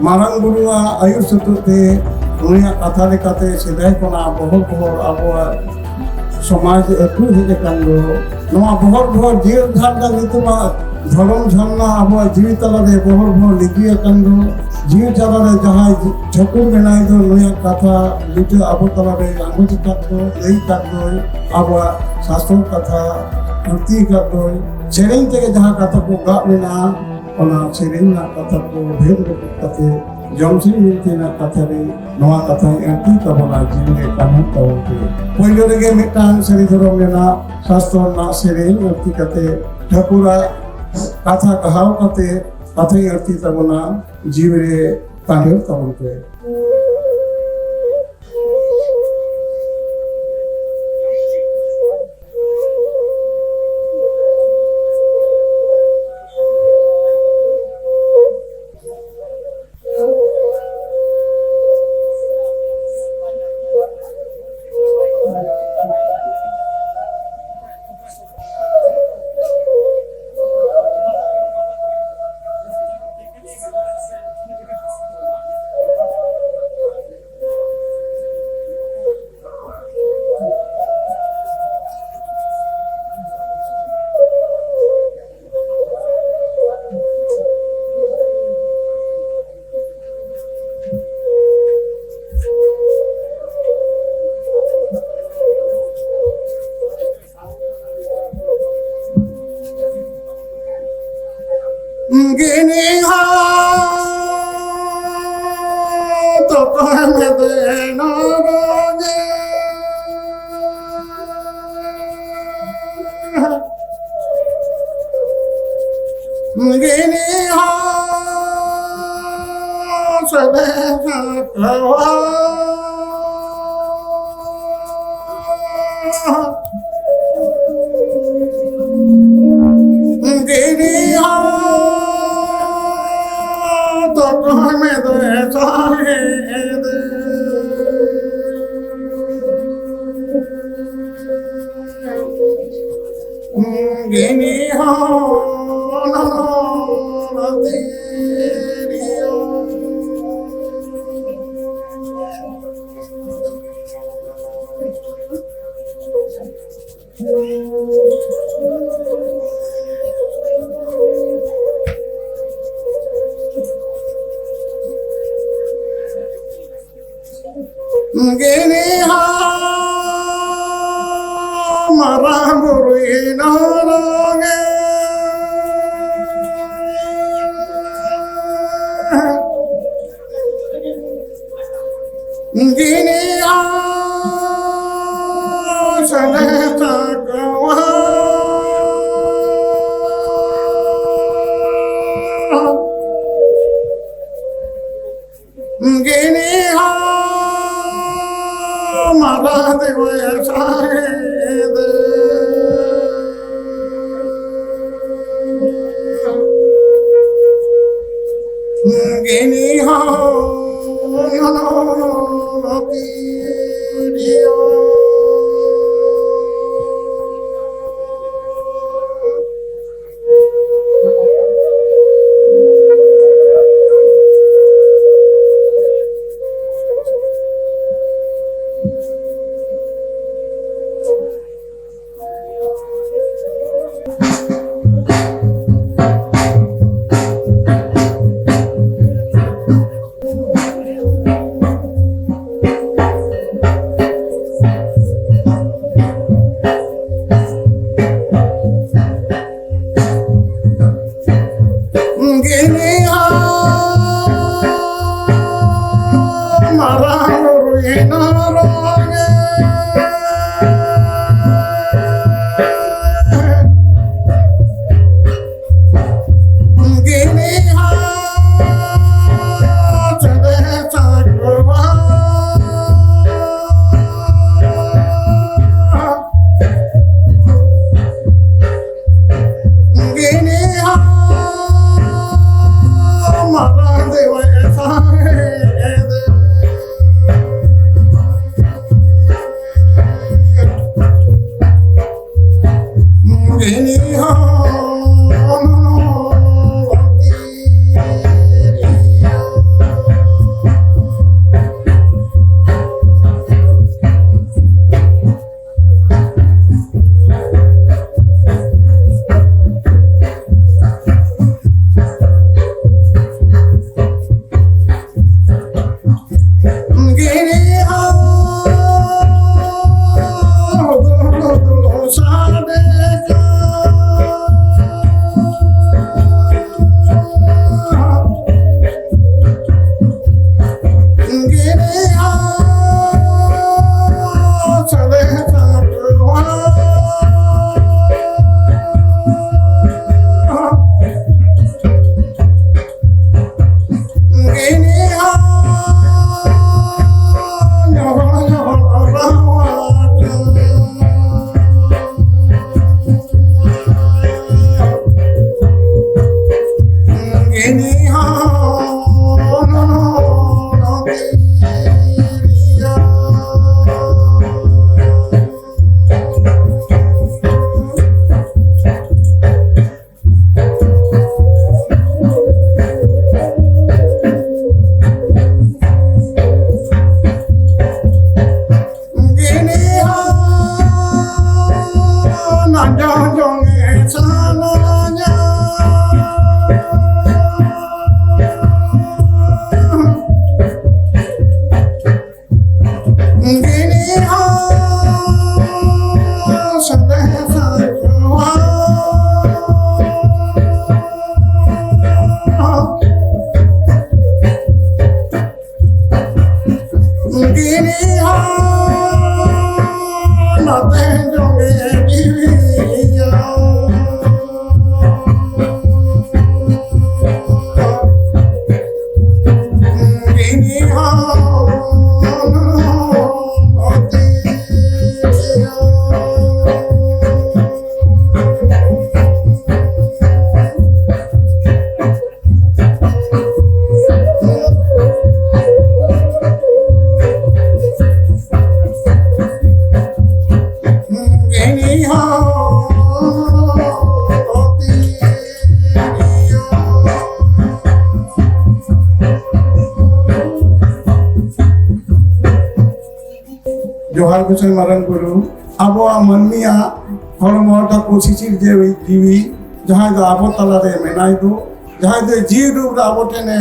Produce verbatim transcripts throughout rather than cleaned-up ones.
ᱢᱟᱨᱟᱝ ᱵᱩᱨᱩᱣᱟᱜ ᱟᱹᱭᱩᱨ ᱥᱩᱛᱩᱜ ᱛᱮ ᱩᱱᱤᱭᱟᱜ ᱠᱟᱛᱷᱟ ᱞᱮᱠᱟᱛᱮ ᱥᱮᱫᱟᱭ ᱠᱷᱚᱱᱟᱜ ᱵᱚᱦᱚᱨ ᱵᱚᱦᱚᱨ ᱟᱵᱚᱣᱟᱜ ᱥᱚᱢᱟᱡᱽ ᱟᱹᱛᱩ ᱦᱮᱡ ᱟᱠᱟᱱ ᱫᱚ, ᱱᱚᱣᱟ ᱵᱚᱦᱚᱨ ᱵᱚᱦᱚᱨ ᱡᱤᱭᱟᱹᱲ ᱫᱷᱟᱨ ᱨᱮᱱᱟᱜ ᱧᱩᱛᱩᱢᱟᱜ ᱫᱷᱚᱨᱚᱢ ᱡᱷᱟᱨᱱᱟ ᱟᱵᱚᱣᱟᱜ ᱡᱤᱣᱤ ᱛᱟᱞᱟᱨᱮ ᱵᱚᱦᱚᱨ ᱵᱚᱦᱚᱨ ᱞᱤᱸᱜᱤ ᱟᱠᱟᱱ ᱫᱚ, ᱡᱤᱣᱤ ᱛᱟᱞᱟᱨᱮ ᱡᱟᱦᱟᱸᱭ ᱴᱷᱟᱹᱠᱩᱨ ᱢᱮᱱᱟᱭ ᱫᱚ, ᱱᱩᱭᱟᱜ ᱠᱟᱛᱷᱟ ᱞᱤᱴᱟᱹ ᱟᱵᱚ ᱛᱟᱞᱟᱨᱮ ᱟᱸᱜᱚᱪ ᱟᱠᱟᱫ ᱫᱚ, ᱞᱟᱹᱭ ᱟᱠᱟᱫ ᱫᱚᱭ, ᱟᱵᱚᱣᱟᱜ ᱥᱟᱥᱛᱚᱨ ᱠᱟᱛᱷᱟ ᱟᱹᱲᱛᱤ ᱟᱠᱟᱫ ᱫᱚᱭ, ᱥᱮᱨᱮᱧ ᱛᱮᱜᱮ ᱡᱟᱦᱟᱸ ᱠᱟᱛᱷᱟ ᱠᱚ ᱜᱟᱜ ᱢᱮᱱᱟᱜᱼᱟ, ᱚᱱᱟ ᱥᱮᱨᱮᱧ ᱨᱮᱱᱟᱜ ᱠᱟᱛᱷᱟ ᱠᱚ ᱵᱷᱮᱫ ᱨᱚᱯᱚᱫ ᱠᱟᱛᱮ ᱡᱚᱢᱥᱤᱢ ᱵᱤᱱᱛᱤ ᱨᱮᱱᱟᱜ ᱠᱟᱛᱷᱟ ᱨᱮ ᱱᱚᱣᱟ ᱠᱟᱛᱷᱟᱧ ᱟᱹᱲᱛᱤ ᱛᱟᱵᱚᱱᱟ, ᱡᱤᱣᱤ ᱨᱮ ᱠᱟᱹᱢᱤ ᱛᱟᱵᱚᱱ ᱯᱮ᱾ ᱯᱳᱭᱞᱳ ᱨᱮᱜᱮ ᱢᱤᱫᱴᱟᱝ ᱥᱟᱹᱨᱤ ᱫᱷᱚᱨᱚᱢ ᱨᱮᱱᱟᱜ ᱥᱟᱥᱛᱚᱨ ᱨᱮᱱᱟᱜ ᱥᱮᱨᱮᱧ ᱟᱹᱲᱛᱤ ᱠᱟᱛᱮ ᱴᱷᱟᱹᱠᱩᱨᱟᱜ ᱠᱟᱛᱷᱟ ᱜᱟᱦᱟᱣ ᱠᱟᱛᱮ ᱠᱟᱛᱷᱟᱧ ᱟᱹᱲᱛᱤ ᱛᱟᱵᱚᱱᱟ, ᱡᱤᱣᱤ ᱨᱮ ᱛᱟᱸᱰᱮᱨ ᱛᱟᱵᱚᱱ ᱯᱮ᱾ ᱜᱤᱱᱤ ᱦᱚᱸ ᱛᱚᱠᱚᱭ ᱢᱮ ᱫᱮᱱᱟ ᱨᱚᱜᱮ᱾ ᱜᱤᱱᱤ ᱦᱚᱸ ᱥᱮᱫᱮ ᱠᱟᱣᱟ᱾ ᱜᱤᱱᱤ ᱦᱚᱸ ᱛᱚᱠᱚᱭ ᱢᱮ ᱫᱮ ᱥᱟᱦᱮᱫ᱾ ᱜᱤᱱᱤ ᱦᱚᱸ ᱱᱚᱱᱚᱞ ᱛᱤᱨᱭᱳ᱾ ᱜᱤᱱᱤ ᱦᱚᱸ ᱢᱟᱨᱟᱝ ᱵᱩᱨᱩᱭ ᱱᱚᱨᱚᱝ ᱮ᱾ ᱜᱤᱱᱤ ᱦᱚᱸ ᱥᱟᱞᱮ ᱛᱟᱠᱚᱣᱟ᱾ ᱜᱤᱱᱤ ᱦᱚᱸ ᱢᱟᱨᱟᱝ ᱫᱮᱣᱮ ᱥᱟᱦᱮᱫ᱾ ᱜᱤᱱᱤ ᱦᱚᱸ ᱯᱤᱲᱤᱭᱚ᱾ ᱠᱤᱱᱤ ᱦᱚᱸ ᱱᱚᱛᱮ ᱡᱚᱝᱜᱮ ᱡᱤᱣᱤᱭᱟ᱾ ᱠᱤᱱᱤ ᱦᱚᱸ ᱱᱚᱛᱮ ᱡᱚᱦᱟᱨ ᱜᱚᱸᱥᱟᱭ ᱢᱟᱨᱟᱝ ᱵᱩᱨᱩ, ᱟᱵᱚᱣᱟᱜ ᱢᱟᱹᱱᱢᱤᱭᱟᱜ ᱦᱚᱲᱢᱚ ᱴᱷᱟᱹᱠᱩᱨ ᱥᱤᱥᱤᱨ ᱡᱤᱣᱤ, ᱡᱤᱣᱤ, ᱡᱟᱦᱟᱸᱭ ᱫᱚ ᱟᱵᱚ ᱛᱟᱞᱟᱨᱮ ᱢᱮᱱᱟᱭ ᱫᱚ, ᱡᱟᱦᱟᱸᱭ ᱫᱚ ᱡᱤᱣᱤ ᱨᱩᱯ ᱨᱮ ᱟᱵᱚ ᱴᱷᱮᱱᱮ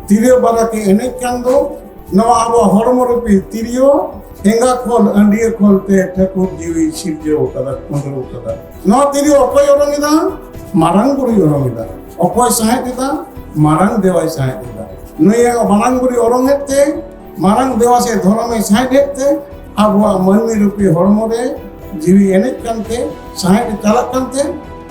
ᱛᱤᱨᱭᱳ ᱵᱟᱱᱟᱢ ᱮ ᱮᱱᱮᱡ ᱠᱟᱱ ᱫᱚ, ᱱᱚᱣᱟ ᱟᱵᱚᱣᱟᱜ ᱦᱚᱲᱢᱚ ᱨᱩᱯᱤ ᱛᱤᱨᱭᱳ ᱮᱸᱜᱟ ᱠᱷᱚᱞ, ᱟᱹᱰᱤᱭᱟᱹ ᱠᱷᱚᱞ ᱛᱮ ᱴᱷᱟᱹᱠᱩᱨ ᱡᱤᱣᱤ ᱥᱤᱨᱡᱟᱹᱣ ᱠᱟᱫᱟ, ᱠᱷᱩᱸᱫᱽᱲᱟᱹᱣ ᱠᱟᱫᱟ᱾ ᱱᱚᱣᱟ ᱛᱤᱨᱭᱳ ᱚᱠᱚᱭ ᱚᱨᱚᱝ ᱮᱫᱟ? ᱢᱟᱨᱟᱝ ᱵᱩᱨᱩᱭ ᱚᱨᱚᱝ ᱮᱫᱟ᱾ ᱚᱠᱚᱭ ᱥᱟᱦᱮᱫ ᱮᱫᱟ? ᱢᱟᱨᱟᱝ ᱫᱮᱣᱟᱭ ᱥᱟᱦᱮᱫ ᱮᱫᱟ᱾ ᱱᱩᱭᱟᱜ ᱢᱟᱨᱟᱝ ᱵᱩᱨᱩᱭ ᱚᱨᱚᱝ ᱮᱫ ᱛᱮ, ᱢᱟᱨᱟᱝ ᱫᱮᱣᱟ ᱥᱮ ᱫᱷᱚᱨᱚᱢᱮ ᱥᱟᱦᱮᱫ ᱮᱫ ᱛᱮ, ᱟᱵᱚᱣᱟᱜ ᱢᱟᱹᱱᱢᱤ ᱨᱩᱯᱤ ᱦᱚᱲᱢᱚ ᱨᱮ ᱡᱤᱣᱤ ᱮᱱᱮᱡ ᱠᱟᱱᱛᱮ, ᱥᱟᱦᱮᱫ ᱮ ᱪᱟᱞᱟᱜ ᱠᱟᱱᱛᱮ,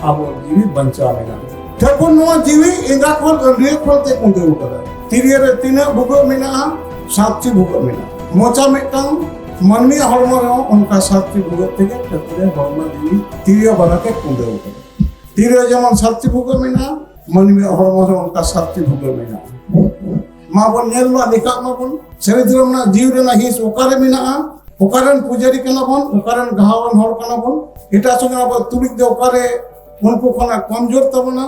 ᱟᱵᱚ ᱡᱤᱣᱤ ᱵᱟᱧᱪᱟᱣ ᱢᱮᱱᱟᱜᱼᱟ᱾ ᱴᱷᱟᱹᱠᱩᱨ ᱱᱚᱣᱟ ᱡᱤᱣᱤ ᱮᱸᱜᱟ ᱠᱷᱚᱱ ᱟᱹᱰᱤᱭᱟᱹ ᱠᱷᱚᱱ ᱛᱮ ᱠᱩᱸᱫᱟᱹᱣ ᱠᱟᱫᱟ᱾ ᱛᱤᱨᱭᱳ ᱨᱮ ᱛᱤᱱᱟᱹᱜ ᱵᱷᱩᱜᱟᱹᱜ ᱢᱮᱱᱟᱜᱼᱟ? ᱥᱟᱛᱴᱤ ᱵᱷᱩᱜᱟᱹᱜ ᱢᱮᱱᱟᱜᱼᱟ᱾ ᱢᱚᱪᱟ ᱢᱤᱫᱴᱟᱝ, ᱢᱟᱹᱱᱢᱤᱭᱟᱜ ᱦᱚᱲᱢᱚ ᱨᱮᱦᱚᱸ ᱚᱱᱠᱟ ᱥᱟᱛᱴᱤ ᱵᱷᱩᱜᱟᱹᱜ ᱛᱮᱜᱮ ᱴᱷᱟᱹᱠᱩᱨᱮ ᱦᱚᱲᱢᱚ ᱡᱤᱣᱤ ᱛᱤᱨᱭᱳ ᱵᱟᱱᱟᱢ ᱮ ᱠᱩᱸᱫᱟᱹᱣ ᱠᱟᱫᱟ᱾ ᱛᱤᱨᱭᱳ ᱡᱮᱢᱚᱱ ᱥᱟᱛᱴᱤ ᱵᱷᱩᱜᱟᱹᱜ ᱢᱮᱱᱟᱜᱼᱟ, ᱢᱟᱹᱱᱢᱤᱭᱟᱜ ᱦᱚᱲᱢᱚ ᱨᱮᱦᱚᱸ ᱚᱱᱠᱟ ᱥᱟᱛᱴᱤ ᱵᱷᱩᱜᱟᱹᱜ ᱢᱮᱱᱟᱜᱼᱟ᱾ ᱢᱟᱵᱚᱱ ᱧᱮᱞ ᱢᱟ, ᱞᱮᱠᱷᱟᱜ ᱢᱟᱵᱚᱱ, ᱥᱟᱹᱨᱤ ᱫᱷᱚᱨᱚᱢ ᱨᱮᱱᱟᱜ ᱡᱤᱣᱤ ᱨᱮᱱᱟᱜ ᱦᱤᱸᱥ ᱚᱠᱟᱨᱮ ᱢᱮᱱᱟᱜᱼᱟ? ᱚᱠᱟᱨᱮᱱ ᱯᱩᱡᱟᱹᱨᱤ ᱠᱟᱱᱟ ᱵᱚᱱ? ᱚᱠᱟᱨᱮᱱ ᱜᱟᱦᱟᱣᱟᱱ ᱦᱚᱲ ᱠᱟᱱᱟ ᱵᱚᱱ? ᱮᱴᱟᱜ ᱥᱚᱸᱜᱮ ᱟᱵᱚᱣᱟᱜ ᱛᱩᱞᱩᱡ ᱫᱚ ᱚᱠᱟᱨᱮ ᱩᱱᱠᱩ ᱠᱷᱚᱱᱟᱜ ᱠᱚᱢᱡᱳᱨ ᱛᱟᱵᱚᱱᱟ?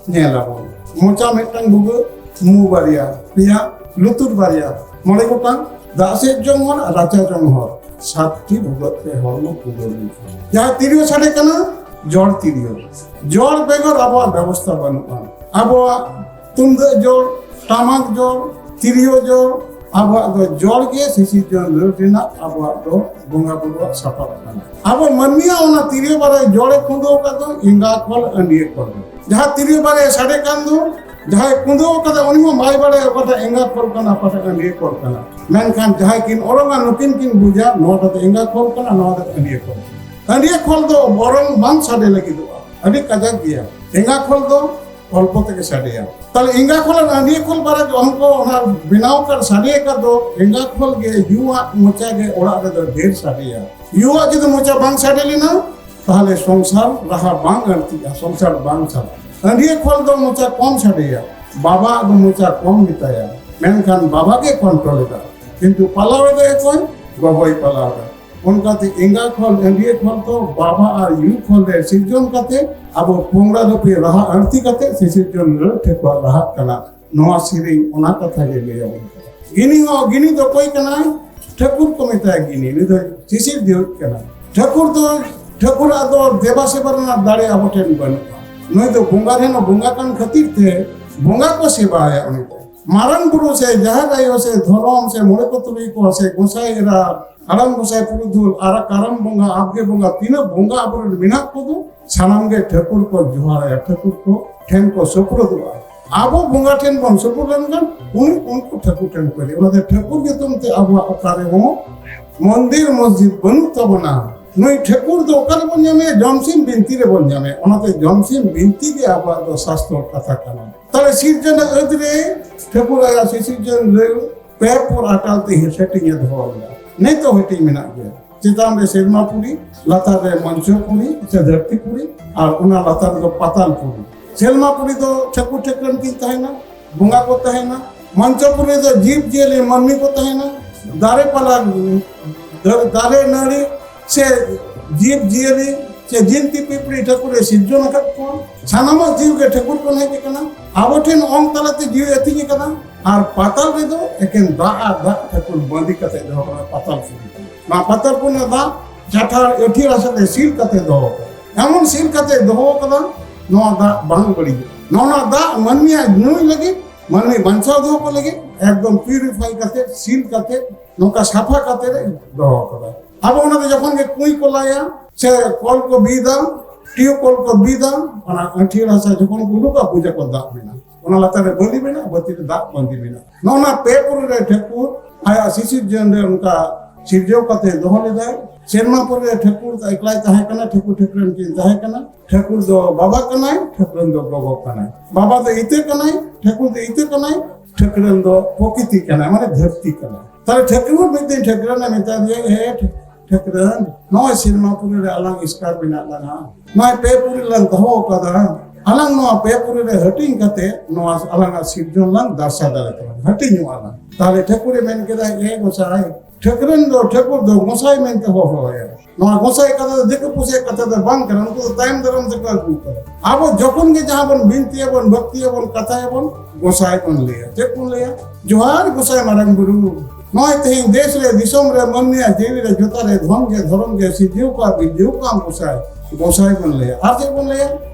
ᱧᱮᱞ ᱟᱵᱚᱱ᱾ ᱢᱚᱪᱟ ᱢᱤᱫᱴᱟᱝ ᱵᱷᱩᱜᱟᱹᱜ, ᱢᱩ ᱵᱟᱨᱭᱟ, ᱯᱮᱭᱟ, ᱞᱩᱛᱩᱨ ᱵᱟᱨᱭᱟ, ᱢᱚᱬᱮ ᱜᱚᱴᱟᱝ, ᱫᱟᱜ ᱥᱮᱫ ᱡᱚᱝ ᱦᱚᱨ ᱟᱨ ᱨᱟᱪᱟ ᱡᱚᱝ ᱦᱚᱨ, ᱥᱟᱛᱴᱤ ᱵᱷᱩᱜᱟᱹᱜ ᱛᱮ ᱦᱚᱲᱢᱚ ᱯᱩᱨᱟᱹᱣ ᱞᱮᱱᱠᱷᱟᱱ᱾ ᱡᱟᱦᱟᱸ ᱛᱤᱨᱭᱳ ᱥᱟᱰᱮ ᱠᱟᱱᱟ, ᱡᱚᱲ ᱛᱤᱨᱭᱳ᱾ ᱡᱚᱲ ᱵᱮᱜᱚᱨ ᱟᱵᱚᱣᱟᱜ ᱵᱮᱵᱚᱥᱛᱷᱟ ᱵᱟᱹᱱᱩᱜᱼᱟ᱾ ᱟᱵᱚᱣᱟᱜ ᱛᱩᱢᱫᱟᱹᱜ ᱡᱚᱲ, ᱴᱟᱢᱟᱠ ᱡᱚᱲ, ᱛᱤᱨᱭᱳ ᱡᱚᱲ, ᱟᱵᱚᱣᱟᱜ ᱫᱚ ᱡᱚᱲ ᱜᱮ ᱥᱤᱥᱤᱨᱡᱚᱱ ᱨᱟᱹᱲ ᱨᱮᱱᱟᱜ ᱟᱵᱚᱣᱟᱜ ᱫᱚ ᱵᱚᱸᱜᱟ ᱵᱩᱨᱩᱣᱟᱜ ᱥᱟᱯᱟᱵ ᱠᱟᱱᱟ᱾ ᱟᱵᱚ ᱢᱟᱹᱱᱢᱤᱭᱟᱜ ᱚᱱᱟ ᱛᱤᱨᱭᱳ ᱵᱟᱱᱟᱢ ᱡᱚᱲᱮ ᱠᱩᱸᱫᱟᱹᱣ ᱟᱠᱟᱫ ᱫᱚ ᱮᱸᱜᱟ ᱠᱷᱚᱞ, ᱟᱹᱰᱤᱭᱟᱹ ᱠᱷᱚᱞ᱾ ᱡᱟᱦᱟᱸ ᱛᱤᱨᱭᱳ ᱵᱟᱱᱟᱢ ᱥᱟᱰᱮ ᱠᱟᱱ ᱫᱚ, ᱡᱟᱦᱟᱸᱭ ᱠᱩᱸᱫᱟᱹᱣ ᱠᱟᱫᱟ, ᱩᱱᱤ ᱦᱚᱸ ᱵᱟᱭ ᱵᱟᱲᱟᱭᱟ ᱚᱠᱟᱴᱟᱜ ᱮᱸᱜᱟ ᱠᱷᱚᱞ ᱠᱟᱱᱟ, ᱚᱠᱟᱴᱟᱜ ᱟᱹᱰᱭᱟᱹ ᱠᱷᱚᱞ ᱠᱟᱱᱟ᱾ ᱢᱮᱱᱠᱷᱟᱱ ᱡᱟᱦᱟᱸᱭ ᱠᱤᱱ ᱚᱨᱚᱝᱟ, ᱱᱩᱠᱤᱱ ᱠᱤᱱ ᱵᱩᱡᱟ ᱱᱚᱣᱟ ᱫᱚ ᱮᱸᱜᱟ ᱠᱷᱚᱞ ᱠᱟᱱᱟ, ᱱᱚᱣᱟ ᱫᱚ ᱟᱹᱰᱭᱟᱹ ᱠᱷᱚᱞ ᱠᱟᱱᱟ᱾ ᱟᱹᱰᱭᱟᱹ ᱠᱷᱚᱞ ᱫᱚ ᱚᱨᱚᱝ ᱵᱟᱝ ᱥᱟᱰᱮ ᱞᱟᱹᱜᱤᱫᱚᱜᱼᱟ, ᱟᱹᱰᱤ ᱠᱟᱡᱟᱠ ᱜᱮᱭᱟ᱾ ᱮᱸᱜᱟ ᱠᱷᱚᱞ ᱫᱚ ᱚᱞᱯᱚ ᱛᱮᱜᱮ ᱥᱟᱰᱮᱭᱟ᱾ ᱛᱟᱦᱞᱮ ᱮᱸᱜᱟ ᱠᱷᱚᱞ ᱟᱨ ᱟᱹᱰᱭᱟᱹ ᱠᱷᱚᱞ ᱵᱟᱨᱭᱟ ᱫᱚ ᱚᱱᱠᱟ ᱚᱱᱟ ᱵᱮᱱᱟᱣ ᱟᱠᱟᱫ ᱥᱟᱰᱮ ᱟᱠᱟᱫ ᱫᱚ ᱮᱸᱜᱟ ᱠᱷᱚᱞ ᱜᱮ, ᱭᱩᱣᱟᱜ ᱢᱚᱪᱟ ᱜᱮ ᱚᱲᱟᱜ ᱨᱮᱫᱚ ᱰᱷᱮᱨ ᱥᱟᱰᱮᱭᱟ᱾ ᱭᱩᱣᱟᱜ ᱡᱩᱫᱤ ᱢᱚᱪᱟ ᱵᱟᱝ ᱥᱟᱰᱮ ᱞᱮᱱᱟ, ᱛᱟᱦᱞᱮ ᱥᱚᱝᱥᱟᱨ ᱨᱟᱦᱟ ᱵᱟᱝ ᱟᱹᱲᱛᱤᱜᱼᱟ, ᱥᱚᱝᱥᱟᱨ ᱵᱟᱝ ᱪᱟᱞᱟᱜᱼᱟ᱾ ᱟᱹᱰᱭᱟᱹ ᱠᱷᱚᱞ ᱫᱚ ᱢᱚᱪᱟ ᱠᱚᱢ ᱥᱟᱰᱮᱭᱟ, ᱵᱟᱵᱟ ᱫᱚ ᱢᱚᱪᱟ ᱠᱚᱢ ᱜᱮᱛᱟᱭᱟ, ᱢᱮᱱᱠᱷᱟᱱ ᱵᱟᱵᱟ ᱜᱮ ᱠᱚᱱᱴᱨᱳᱞ ᱮᱫᱟ᱾ ᱠᱤᱱᱛᱩ ᱯᱟᱞᱟᱣ ᱮᱫᱟᱭ ᱚᱠᱚᱭ? ᱜᱚᱜᱚᱭ ᱯᱟᱞᱟᱣ ᱮᱫᱟ᱾ ᱚᱱᱠᱟᱛᱮ ᱮᱸᱜᱟ ᱠᱷᱚᱞ, ᱟᱹᱰᱭᱟᱹ ᱠᱷᱚᱞ ᱫᱚ ᱵᱟᱵᱟ ᱟᱨ ᱭᱩ ᱠᱷᱚᱞ ᱨᱮ ᱥᱤᱨᱡᱚᱱ ᱠᱟᱛᱮ, ᱟᱵᱚ ᱯᱚᱝᱲᱟ ᱫᱚᱯᱤ ᱨᱟᱦᱟ ᱟᱹᱲᱛᱤ ᱠᱟᱛᱮ ᱥᱤᱥᱤᱨᱡᱚᱱ ᱨᱟᱹᱲ ᱴᱷᱮᱠᱟ ᱨᱟᱦᱟᱜ ᱠᱟᱱᱟ᱾ ᱱᱚᱣᱟ ᱥᱮᱨᱮᱧ ᱚᱱᱟ ᱠᱟᱛᱷᱟ ᱜᱮ ᱞᱟᱹᱭ ᱟᱵᱚᱱ ᱠᱟᱱᱟ᱾ ᱜᱤᱱᱤ ᱦᱚᱸ, ᱜᱤᱱᱤ ᱫᱚ ᱚᱠᱚᱭ ᱠᱟᱱᱟᱭ? ᱴᱷᱟᱹᱠᱩᱨ ᱠᱚ ᱢᱮᱛᱟᱭᱟ ᱜᱤᱱᱤ, ᱱᱩᱭ ᱫᱚ ᱥᱤᱥᱤᱨ ᱫᱮᱣᱤᱡ ᱠᱟᱱᱟᱭ᱾ ᱴᱷᱟᱹᱠᱩᱨ ᱫᱚ, ᱴᱷᱟᱹᱠᱩᱨᱟᱜ ᱫᱚ ᱫᱮᱵᱟ ᱥᱮᱵᱟ ᱨᱮᱱᱟᱜ ᱫᱟᱲᱮ ᱟᱵᱚ ᱴᱷᱮᱱ ᱵᱟᱹᱱᱩᱜᱼᱟ᱾ ᱱᱩᱭ ᱫᱚ ᱵᱚᱸᱜᱟ ᱨᱮᱱ ᱦᱚᱸ ᱵᱚᱸᱜᱟ ᱠᱟᱱ ᱠᱷᱟᱹᱛᱤᱨ ᱛᱮ ᱵᱚᱸᱜᱟ ᱠᱚ ᱥᱮᱵᱟᱭᱟ ᱩᱱᱤ ᱫᱚ᱾ ᱢᱟᱨᱟᱝ ᱵᱩᱨᱩ ᱥᱮ ᱡᱟᱦᱮᱨ ᱟᱭᱳ ᱥᱮ ᱫᱷᱚᱨᱚᱢ ᱥᱮ ᱢᱚᱬᱮ ᱠᱚ ᱛᱩᱨᱩᱭ ᱠᱚ ᱥᱮ ᱜᱚᱸᱥᱟᱭ ᱮᱨᱟ, ᱦᱟᱲᱟᱢ ᱜᱚᱸᱥᱟᱭ ᱯᱩᱨᱩᱫᱷᱩᱞ ᱟᱨ ᱠᱟᱨᱟᱢ ᱵᱚᱸᱜᱟ, ᱟᱵᱜᱮ ᱵᱚᱸᱜᱟ, ᱛᱤᱱᱟᱹᱜ ᱵᱚᱸᱜᱟ ᱟᱵᱚᱨᱮᱱ ᱢᱮᱱᱟᱜ ᱠᱚᱫᱚ, ᱥᱟᱱᱟᱢ ᱜᱮ ᱴᱷᱟᱹᱠᱩᱨ ᱠᱚ ᱡᱚᱦᱟᱨᱟᱭᱟ, ᱴᱷᱟᱹᱠᱩᱨ ᱠᱚ ᱴᱷᱮᱱ ᱠᱚ ᱥᱩᱯᱨᱩᱫᱚᱜᱼᱟ᱾ ᱟᱵᱚ ᱵᱚᱸᱜᱟ ᱴᱷᱮᱱ ᱵᱚᱱ ᱥᱩᱯᱩᱨ ᱞᱮᱱᱠᱷᱟᱱ ᱩᱱᱤ, ᱩᱱᱠᱩ ᱴᱷᱟᱹᱠᱩᱨ ᱴᱷᱮᱱ ᱠᱚ ᱤᱫᱤᱭᱟ᱾ ᱚᱱᱟᱛᱮ ᱴᱷᱟᱹᱠᱩᱨ ᱧᱩᱛᱩᱢ ᱛᱮ ᱟᱵᱚᱣᱟᱜ ᱚᱠᱟ ᱨᱮᱦᱚᱸ ᱢᱚᱱᱫᱤᱨ ᱢᱚᱥᱡᱤᱫ ᱵᱟᱹᱱᱩᱜ ᱛᱟᱵᱚᱱᱟ᱾ ᱱᱩᱭ ᱴᱷᱟᱹᱠᱩᱨ ᱫᱚ ᱚᱠᱟ ᱨᱮᱵᱚᱱ ᱧᱟᱢᱮᱭᱟ? ᱡᱚᱢᱥᱤᱢ ᱵᱤᱱᱛᱤ ᱨᱮᱵᱚᱱ ᱧᱟᱢᱮᱭᱟ᱾ ᱚᱱᱟᱛᱮ ᱡᱚᱢᱥᱤᱢ ᱵᱤᱱᱛᱤ ᱜᱮ ᱟᱵᱚᱣᱟᱜ ᱫᱚ ᱥᱟᱥᱛᱚᱨ ᱠᱟᱛᱷᱟ ᱠᱟᱱᱟ᱾ ᱛᱟᱦᱞᱮ ᱥᱤᱨᱡᱚᱱ ᱟᱹᱫ ᱨᱮ ᱴᱷᱟᱹᱠᱩᱨ ᱟᱭᱟᱜ ᱥᱤᱥᱤᱨᱡᱚᱱ ᱨᱮ ᱯᱮ ᱯᱚᱨ ᱟᱴᱟᱞ ᱛᱮ ᱦᱟᱹᱴᱤᱧ ᱮ ᱫᱚᱦᱚ ᱞᱮᱫᱟ᱾ ᱱᱤᱛ ᱦᱚᱸ ᱦᱟᱹᱴᱤᱧ ᱢᱮᱱᱟᱜ ᱜᱮᱭᱟ᱾ ᱪᱮᱛᱟᱱ ᱨᱮ ᱥᱮᱨᱢᱟᱯᱩᱨᱤ, ᱞᱟᱛᱟᱨ ᱨᱮ ᱢᱚᱧᱪᱚᱯᱩᱨᱤ ᱥᱮ ᱫᱷᱟᱹᱨᱛᱤᱯᱩᱨᱤ, ᱟᱨ ᱚᱱᱟ ᱞᱟᱛᱟᱨ ᱨᱮᱫᱚ ᱯᱟᱛᱟᱞᱯᱩᱨᱤ᱾ ᱥᱮᱨᱢᱟᱯᱩᱨᱤ ᱫᱚ ᱴᱷᱟᱹᱠᱩᱨ ᱴᱷᱟᱹᱠᱨᱟᱹᱱ ᱠᱤᱱ ᱛᱟᱦᱮᱱᱟ, ᱵᱚᱸᱜᱟ ᱠᱚ ᱛᱟᱦᱮᱱᱟ᱾ ᱢᱚᱧᱪᱚᱯᱩᱨᱤ ᱨᱮᱫᱚ ᱡᱤᱵᱽ ᱡᱤᱭᱟᱹᱞᱤ, ᱢᱟᱹᱱᱢᱤ ᱠᱚ ᱛᱟᱦᱮᱱᱟ᱾ ᱫᱟᱨᱮ ᱯᱟᱞᱟ, ᱫᱟᱨᱮ ᱱᱟᱹᱲᱤ ᱥᱮ ᱡᱤᱵᱽ ᱡᱤᱭᱟᱹᱞᱤ ᱥᱮ ᱡᱤᱱᱛᱤ ᱯᱤᱯᱤᱲᱤ ᱴᱷᱟᱹᱠᱩᱨᱮ ᱥᱤᱨᱡᱚᱱ ᱟᱠᱟᱫ ᱠᱚᱣᱟ᱾ ᱥᱟᱱᱟᱢᱟᱜ ᱡᱤᱣᱤ ᱜᱮ ᱴᱷᱟᱹᱠᱩᱨ ᱠᱷᱚᱱ ᱦᱮᱡ ᱟᱠᱟᱱᱟ᱾ ᱟᱵᱚ ᱴᱷᱮᱱ ᱚᱝ ᱛᱟᱞᱟᱛᱮ ᱡᱤᱣᱤ ᱟᱹᱛᱤᱧ ᱟᱠᱟᱱᱟ᱾ ᱟᱨ ᱯᱟᱛᱟᱞ ᱨᱮᱫᱚ ᱮᱠᱮᱱ ᱫᱟᱜ ᱟᱨ ᱫᱟᱜ ᱴᱷᱟᱹᱠᱩᱨ ᱵᱟᱸᱫᱤ ᱠᱟᱛᱮ ᱫᱚᱦᱚ ᱠᱟᱱᱟ ᱯᱟᱛᱟᱞ ᱯᱩᱨᱤ᱾ ᱱᱚᱣᱟ ᱯᱟᱛᱟᱞ ᱯᱩᱨᱤ ᱨᱮᱱᱟᱜ ᱫᱟᱜ ᱪᱟᱴᱷᱟᱲ ᱟᱹᱴᱷᱤᱭᱟᱹᱲ ᱦᱟᱥᱟ ᱛᱮ ᱥᱤᱞ ᱠᱟᱛᱮ ᱫᱚᱦᱚ ᱠᱟᱫᱟ᱾ ᱮᱢᱚᱱ ᱥᱤᱞ ᱠᱟᱛᱮ ᱫᱚᱦᱚ ᱠᱟᱫᱟ, ᱱᱚᱣᱟ ᱫᱟᱜ ᱵᱟᱝ ᱵᱟᱹᱲᱤᱡᱚᱜᱼᱟ᱾ ᱱᱚᱣᱟ ᱫᱟᱜ ᱢᱟᱹᱱᱢᱤᱭᱟᱜ ᱧᱩᱭ ᱞᱟᱹᱜᱤᱫ, ᱢᱟᱹᱱᱢᱤ ᱵᱟᱧᱪᱟᱣ ᱫᱚᱦᱚ ᱠᱚ ᱞᱟᱹᱜᱤᱫ ᱮᱠᱫᱚᱢ ᱯᱤᱭᱩᱨᱤᱯᱷᱟᱭ ᱠᱟᱛᱮ, ᱥᱤᱞ ᱠᱟᱛᱮ, ᱱᱚᱝᱠᱟ ᱥᱟᱯᱷᱟ ᱠᱟᱛᱮ ᱞᱮ ᱫᱚᱦᱚ ᱠᱟᱫᱟ᱾ ᱟᱵᱚ ᱚᱱᱟ ᱫᱚ ᱡᱚᱠᱷᱚᱱ ᱜᱮ ᱠᱩᱸᱭ ᱠᱚ ᱞᱟᱭᱟ ᱥᱮ ᱠᱚᱞ ᱠᱚ ᱵᱤᱫᱟ, ᱴᱤᱭᱩᱵ ᱠᱚᱞ ᱠᱚ ᱵᱤᱫᱟ, ᱚᱱᱟ ᱟᱹᱴᱷᱤᱭᱟᱹᱲ ᱦᱟᱥᱟ ᱡᱚᱠᱷᱚᱱ ᱠᱚ ᱩᱰᱩᱠᱟ, ᱵᱩᱡᱟ ᱠᱚ ᱫᱟᱜ ᱢᱮᱱᱟᱜᱼᱟ᱾ ᱚᱱᱟ ᱞᱟᱛᱟᱨ ᱨᱮ ᱵᱟᱹᱞᱤ ᱢᱮᱱᱟᱜᱼᱟ, ᱵᱟᱹᱛᱤ ᱨᱮ ᱫᱟᱜ ᱵᱟᱸᱫᱤ ᱢᱮᱱᱟᱜᱼᱟ᱾ ᱱᱚᱜᱼᱚ ᱱᱟ ᱯᱮ ᱯᱩᱨᱤ ᱨᱮ ᱴᱷᱟᱹᱠᱩᱨ ᱟᱭᱟᱜ ᱥᱤᱥᱤᱨᱡᱚᱱ ᱨᱮ ᱚᱱᱠᱟ ᱥᱤᱨᱡᱟᱹᱣ ᱠᱟᱛᱮ ᱫᱚᱦᱚ ᱞᱮᱫᱟᱭ᱾ ᱥᱮᱨᱢᱟ ᱯᱩᱨᱤ ᱨᱮ ᱴᱷᱟᱹᱠᱩᱨ ᱫᱚ ᱮᱠᱞᱟᱭ ᱛᱟᱦᱮᱸ ᱠᱟᱱᱟ, ᱴᱷᱟᱹᱠᱩᱨ ᱴᱷᱟᱹᱠᱨᱟᱹᱱ ᱠᱤᱱ ᱛᱟᱦᱮᱸ ᱠᱟᱱᱟ᱾ ᱴᱷᱟᱹᱠᱩᱨ ᱫᱚ ᱵᱟᱵᱟ ᱠᱟᱱᱟᱭ, ᱴᱷᱟᱹᱠᱨᱟᱹᱱ ᱫᱚ ᱜᱚᱜᱚ ᱠᱟᱱᱟᱭ᱾ ᱵᱟᱵᱟ ᱫᱚ ᱤᱛᱟᱹ ᱠᱟᱱᱟᱭ, ᱴᱷᱟᱹᱠᱩᱨ ᱫᱚ ᱤᱛᱟᱹ ᱠᱟᱱᱟᱭ, ᱴᱷᱟᱹᱠᱨᱟᱹᱱ ᱫᱚ ᱯᱨᱚᱠᱤᱛᱤ ᱠᱟᱱᱟᱭ, ᱢᱟᱱᱮ ᱫᱷᱟᱹᱨᱛᱤ ᱠᱟᱱᱟᱭ᱾ ᱛᱟᱦᱞᱮ ᱴᱷᱟᱹᱠᱨᱟᱹᱱ ᱢᱤᱫ ᱫᱤᱱ ᱴᱷᱟᱹᱠᱨᱟᱹᱱ ᱮ ᱢᱮᱛᱟ ᱫᱮᱭᱟ, "ᱮ ᱴᱷᱟᱹᱠᱨᱟᱹᱱ, ᱱᱚᱜᱼᱚᱭ ᱥᱮᱨᱢᱟ ᱯᱩᱨᱤ ᱨᱮ ᱟᱞᱟᱝ ᱮᱥᱠᱟᱨ ᱢᱮᱱᱟᱜ ᱞᱟᱝᱟ, ᱱᱚᱜᱼᱚᱭ ᱯᱮ ᱯᱩᱨᱤ ᱞᱟᱝ ᱫᱚᱦᱚ ᱟᱠᱟᱫᱟ, ᱟᱞᱟᱝ ᱱᱚᱣᱟ ᱯᱮ ᱯᱩᱨᱤ ᱨᱮ ᱦᱟᱹᱴᱤᱧ ᱠᱟᱛᱮ ᱱᱚᱣᱟ ᱟᱞᱟᱝᱟᱜ ᱥᱤᱨᱡᱚᱱ ᱞᱟᱝ ᱫᱟᱨᱥᱟ ᱫᱟᱲᱮ ᱛᱟᱞᱟᱝ, ᱦᱟᱹᱴᱤᱧᱚᱜᱼᱟ ᱞᱟᱝ᱾" ᱛᱟᱦᱞᱮ ᱴᱷᱟᱹᱠᱩᱨᱮ ᱢᱮᱱ ᱠᱮᱫᱟ, "ᱮ ᱜᱚᱸᱥᱟᱭ, ᱴᱷᱟᱹᱠᱨᱟᱹᱱ ᱫᱚ, ᱴᱷᱟᱹᱠᱩᱨ ᱫᱚ ᱜᱚᱸᱥᱟᱭ ᱢᱮᱱᱛᱮ ᱦᱚᱦᱚ ᱟᱭᱟ᱾ ᱱᱚᱣᱟ ᱜᱚᱸᱥᱟᱭ ᱠᱟᱛᱷᱟ ᱫᱚ ᱫᱤᱠᱩ ᱯᱩᱥᱤᱭᱟᱜ ᱠᱟᱛᱷᱟ ᱫᱚ ᱵᱟᱝ ᱠᱟᱱᱟ, ᱩᱱᱠᱩ ᱫᱚ ᱛᱟᱭᱚᱢ ᱫᱟᱨᱟᱢ ᱛᱮᱠᱚ ᱟᱹᱜᱩ ᱠᱟᱫᱟ᱾ ᱟᱵᱚ ᱡᱚᱠᱷᱚᱱ ᱜᱮ ᱡᱟᱦᱟᱸ ᱵᱚᱱ ᱵᱤᱱᱛᱤᱭᱟᱵᱚᱱ, ᱵᱷᱚᱠᱛᱤᱭᱟᱵᱚᱱ, ᱠᱟᱛᱷᱟᱭᱟᱵᱚᱱ, ᱜᱚᱸᱥᱟᱭ ᱵᱚᱱ ᱞᱟᱹᱭᱟ᱾ ᱪᱮᱫ ᱵᱚᱱ ᱞᱟᱹᱭᱟ? ᱡᱚᱦᱟᱨ ᱜᱚᱸᱥᱟᱭ ᱢᱟᱨᱟᱝ ᱵᱩᱨᱩ, ᱱᱚᱜᱼᱚᱭ ᱛᱮᱦᱮᱧ ᱫᱮᱥ ᱨᱮ, ᱫᱤᱥᱚᱢ ᱨᱮ, ᱢᱟᱹᱱᱢᱤᱭᱟᱜ ᱡᱤᱣᱤ ᱨᱮ, ᱡᱚᱛᱟ ᱨᱮ, ᱫᱷᱚᱱ ᱜᱮ, ᱫᱷᱚᱨᱚᱢ ᱜᱮ ᱥᱤᱨᱡᱟᱹᱣ ᱠᱟᱜ, ᱵᱤᱨᱡᱟᱹᱣ ᱠᱟᱜ ᱜᱚᱸᱥᱟᱭ, ᱜᱚᱸᱥᱟᱭ ᱵᱚᱱ ᱞᱟᱹᱭᱟ᱾ ᱟᱨ ᱪᱮᱫ ᱵᱚᱱ ᱞᱟᱹᱭᱟ?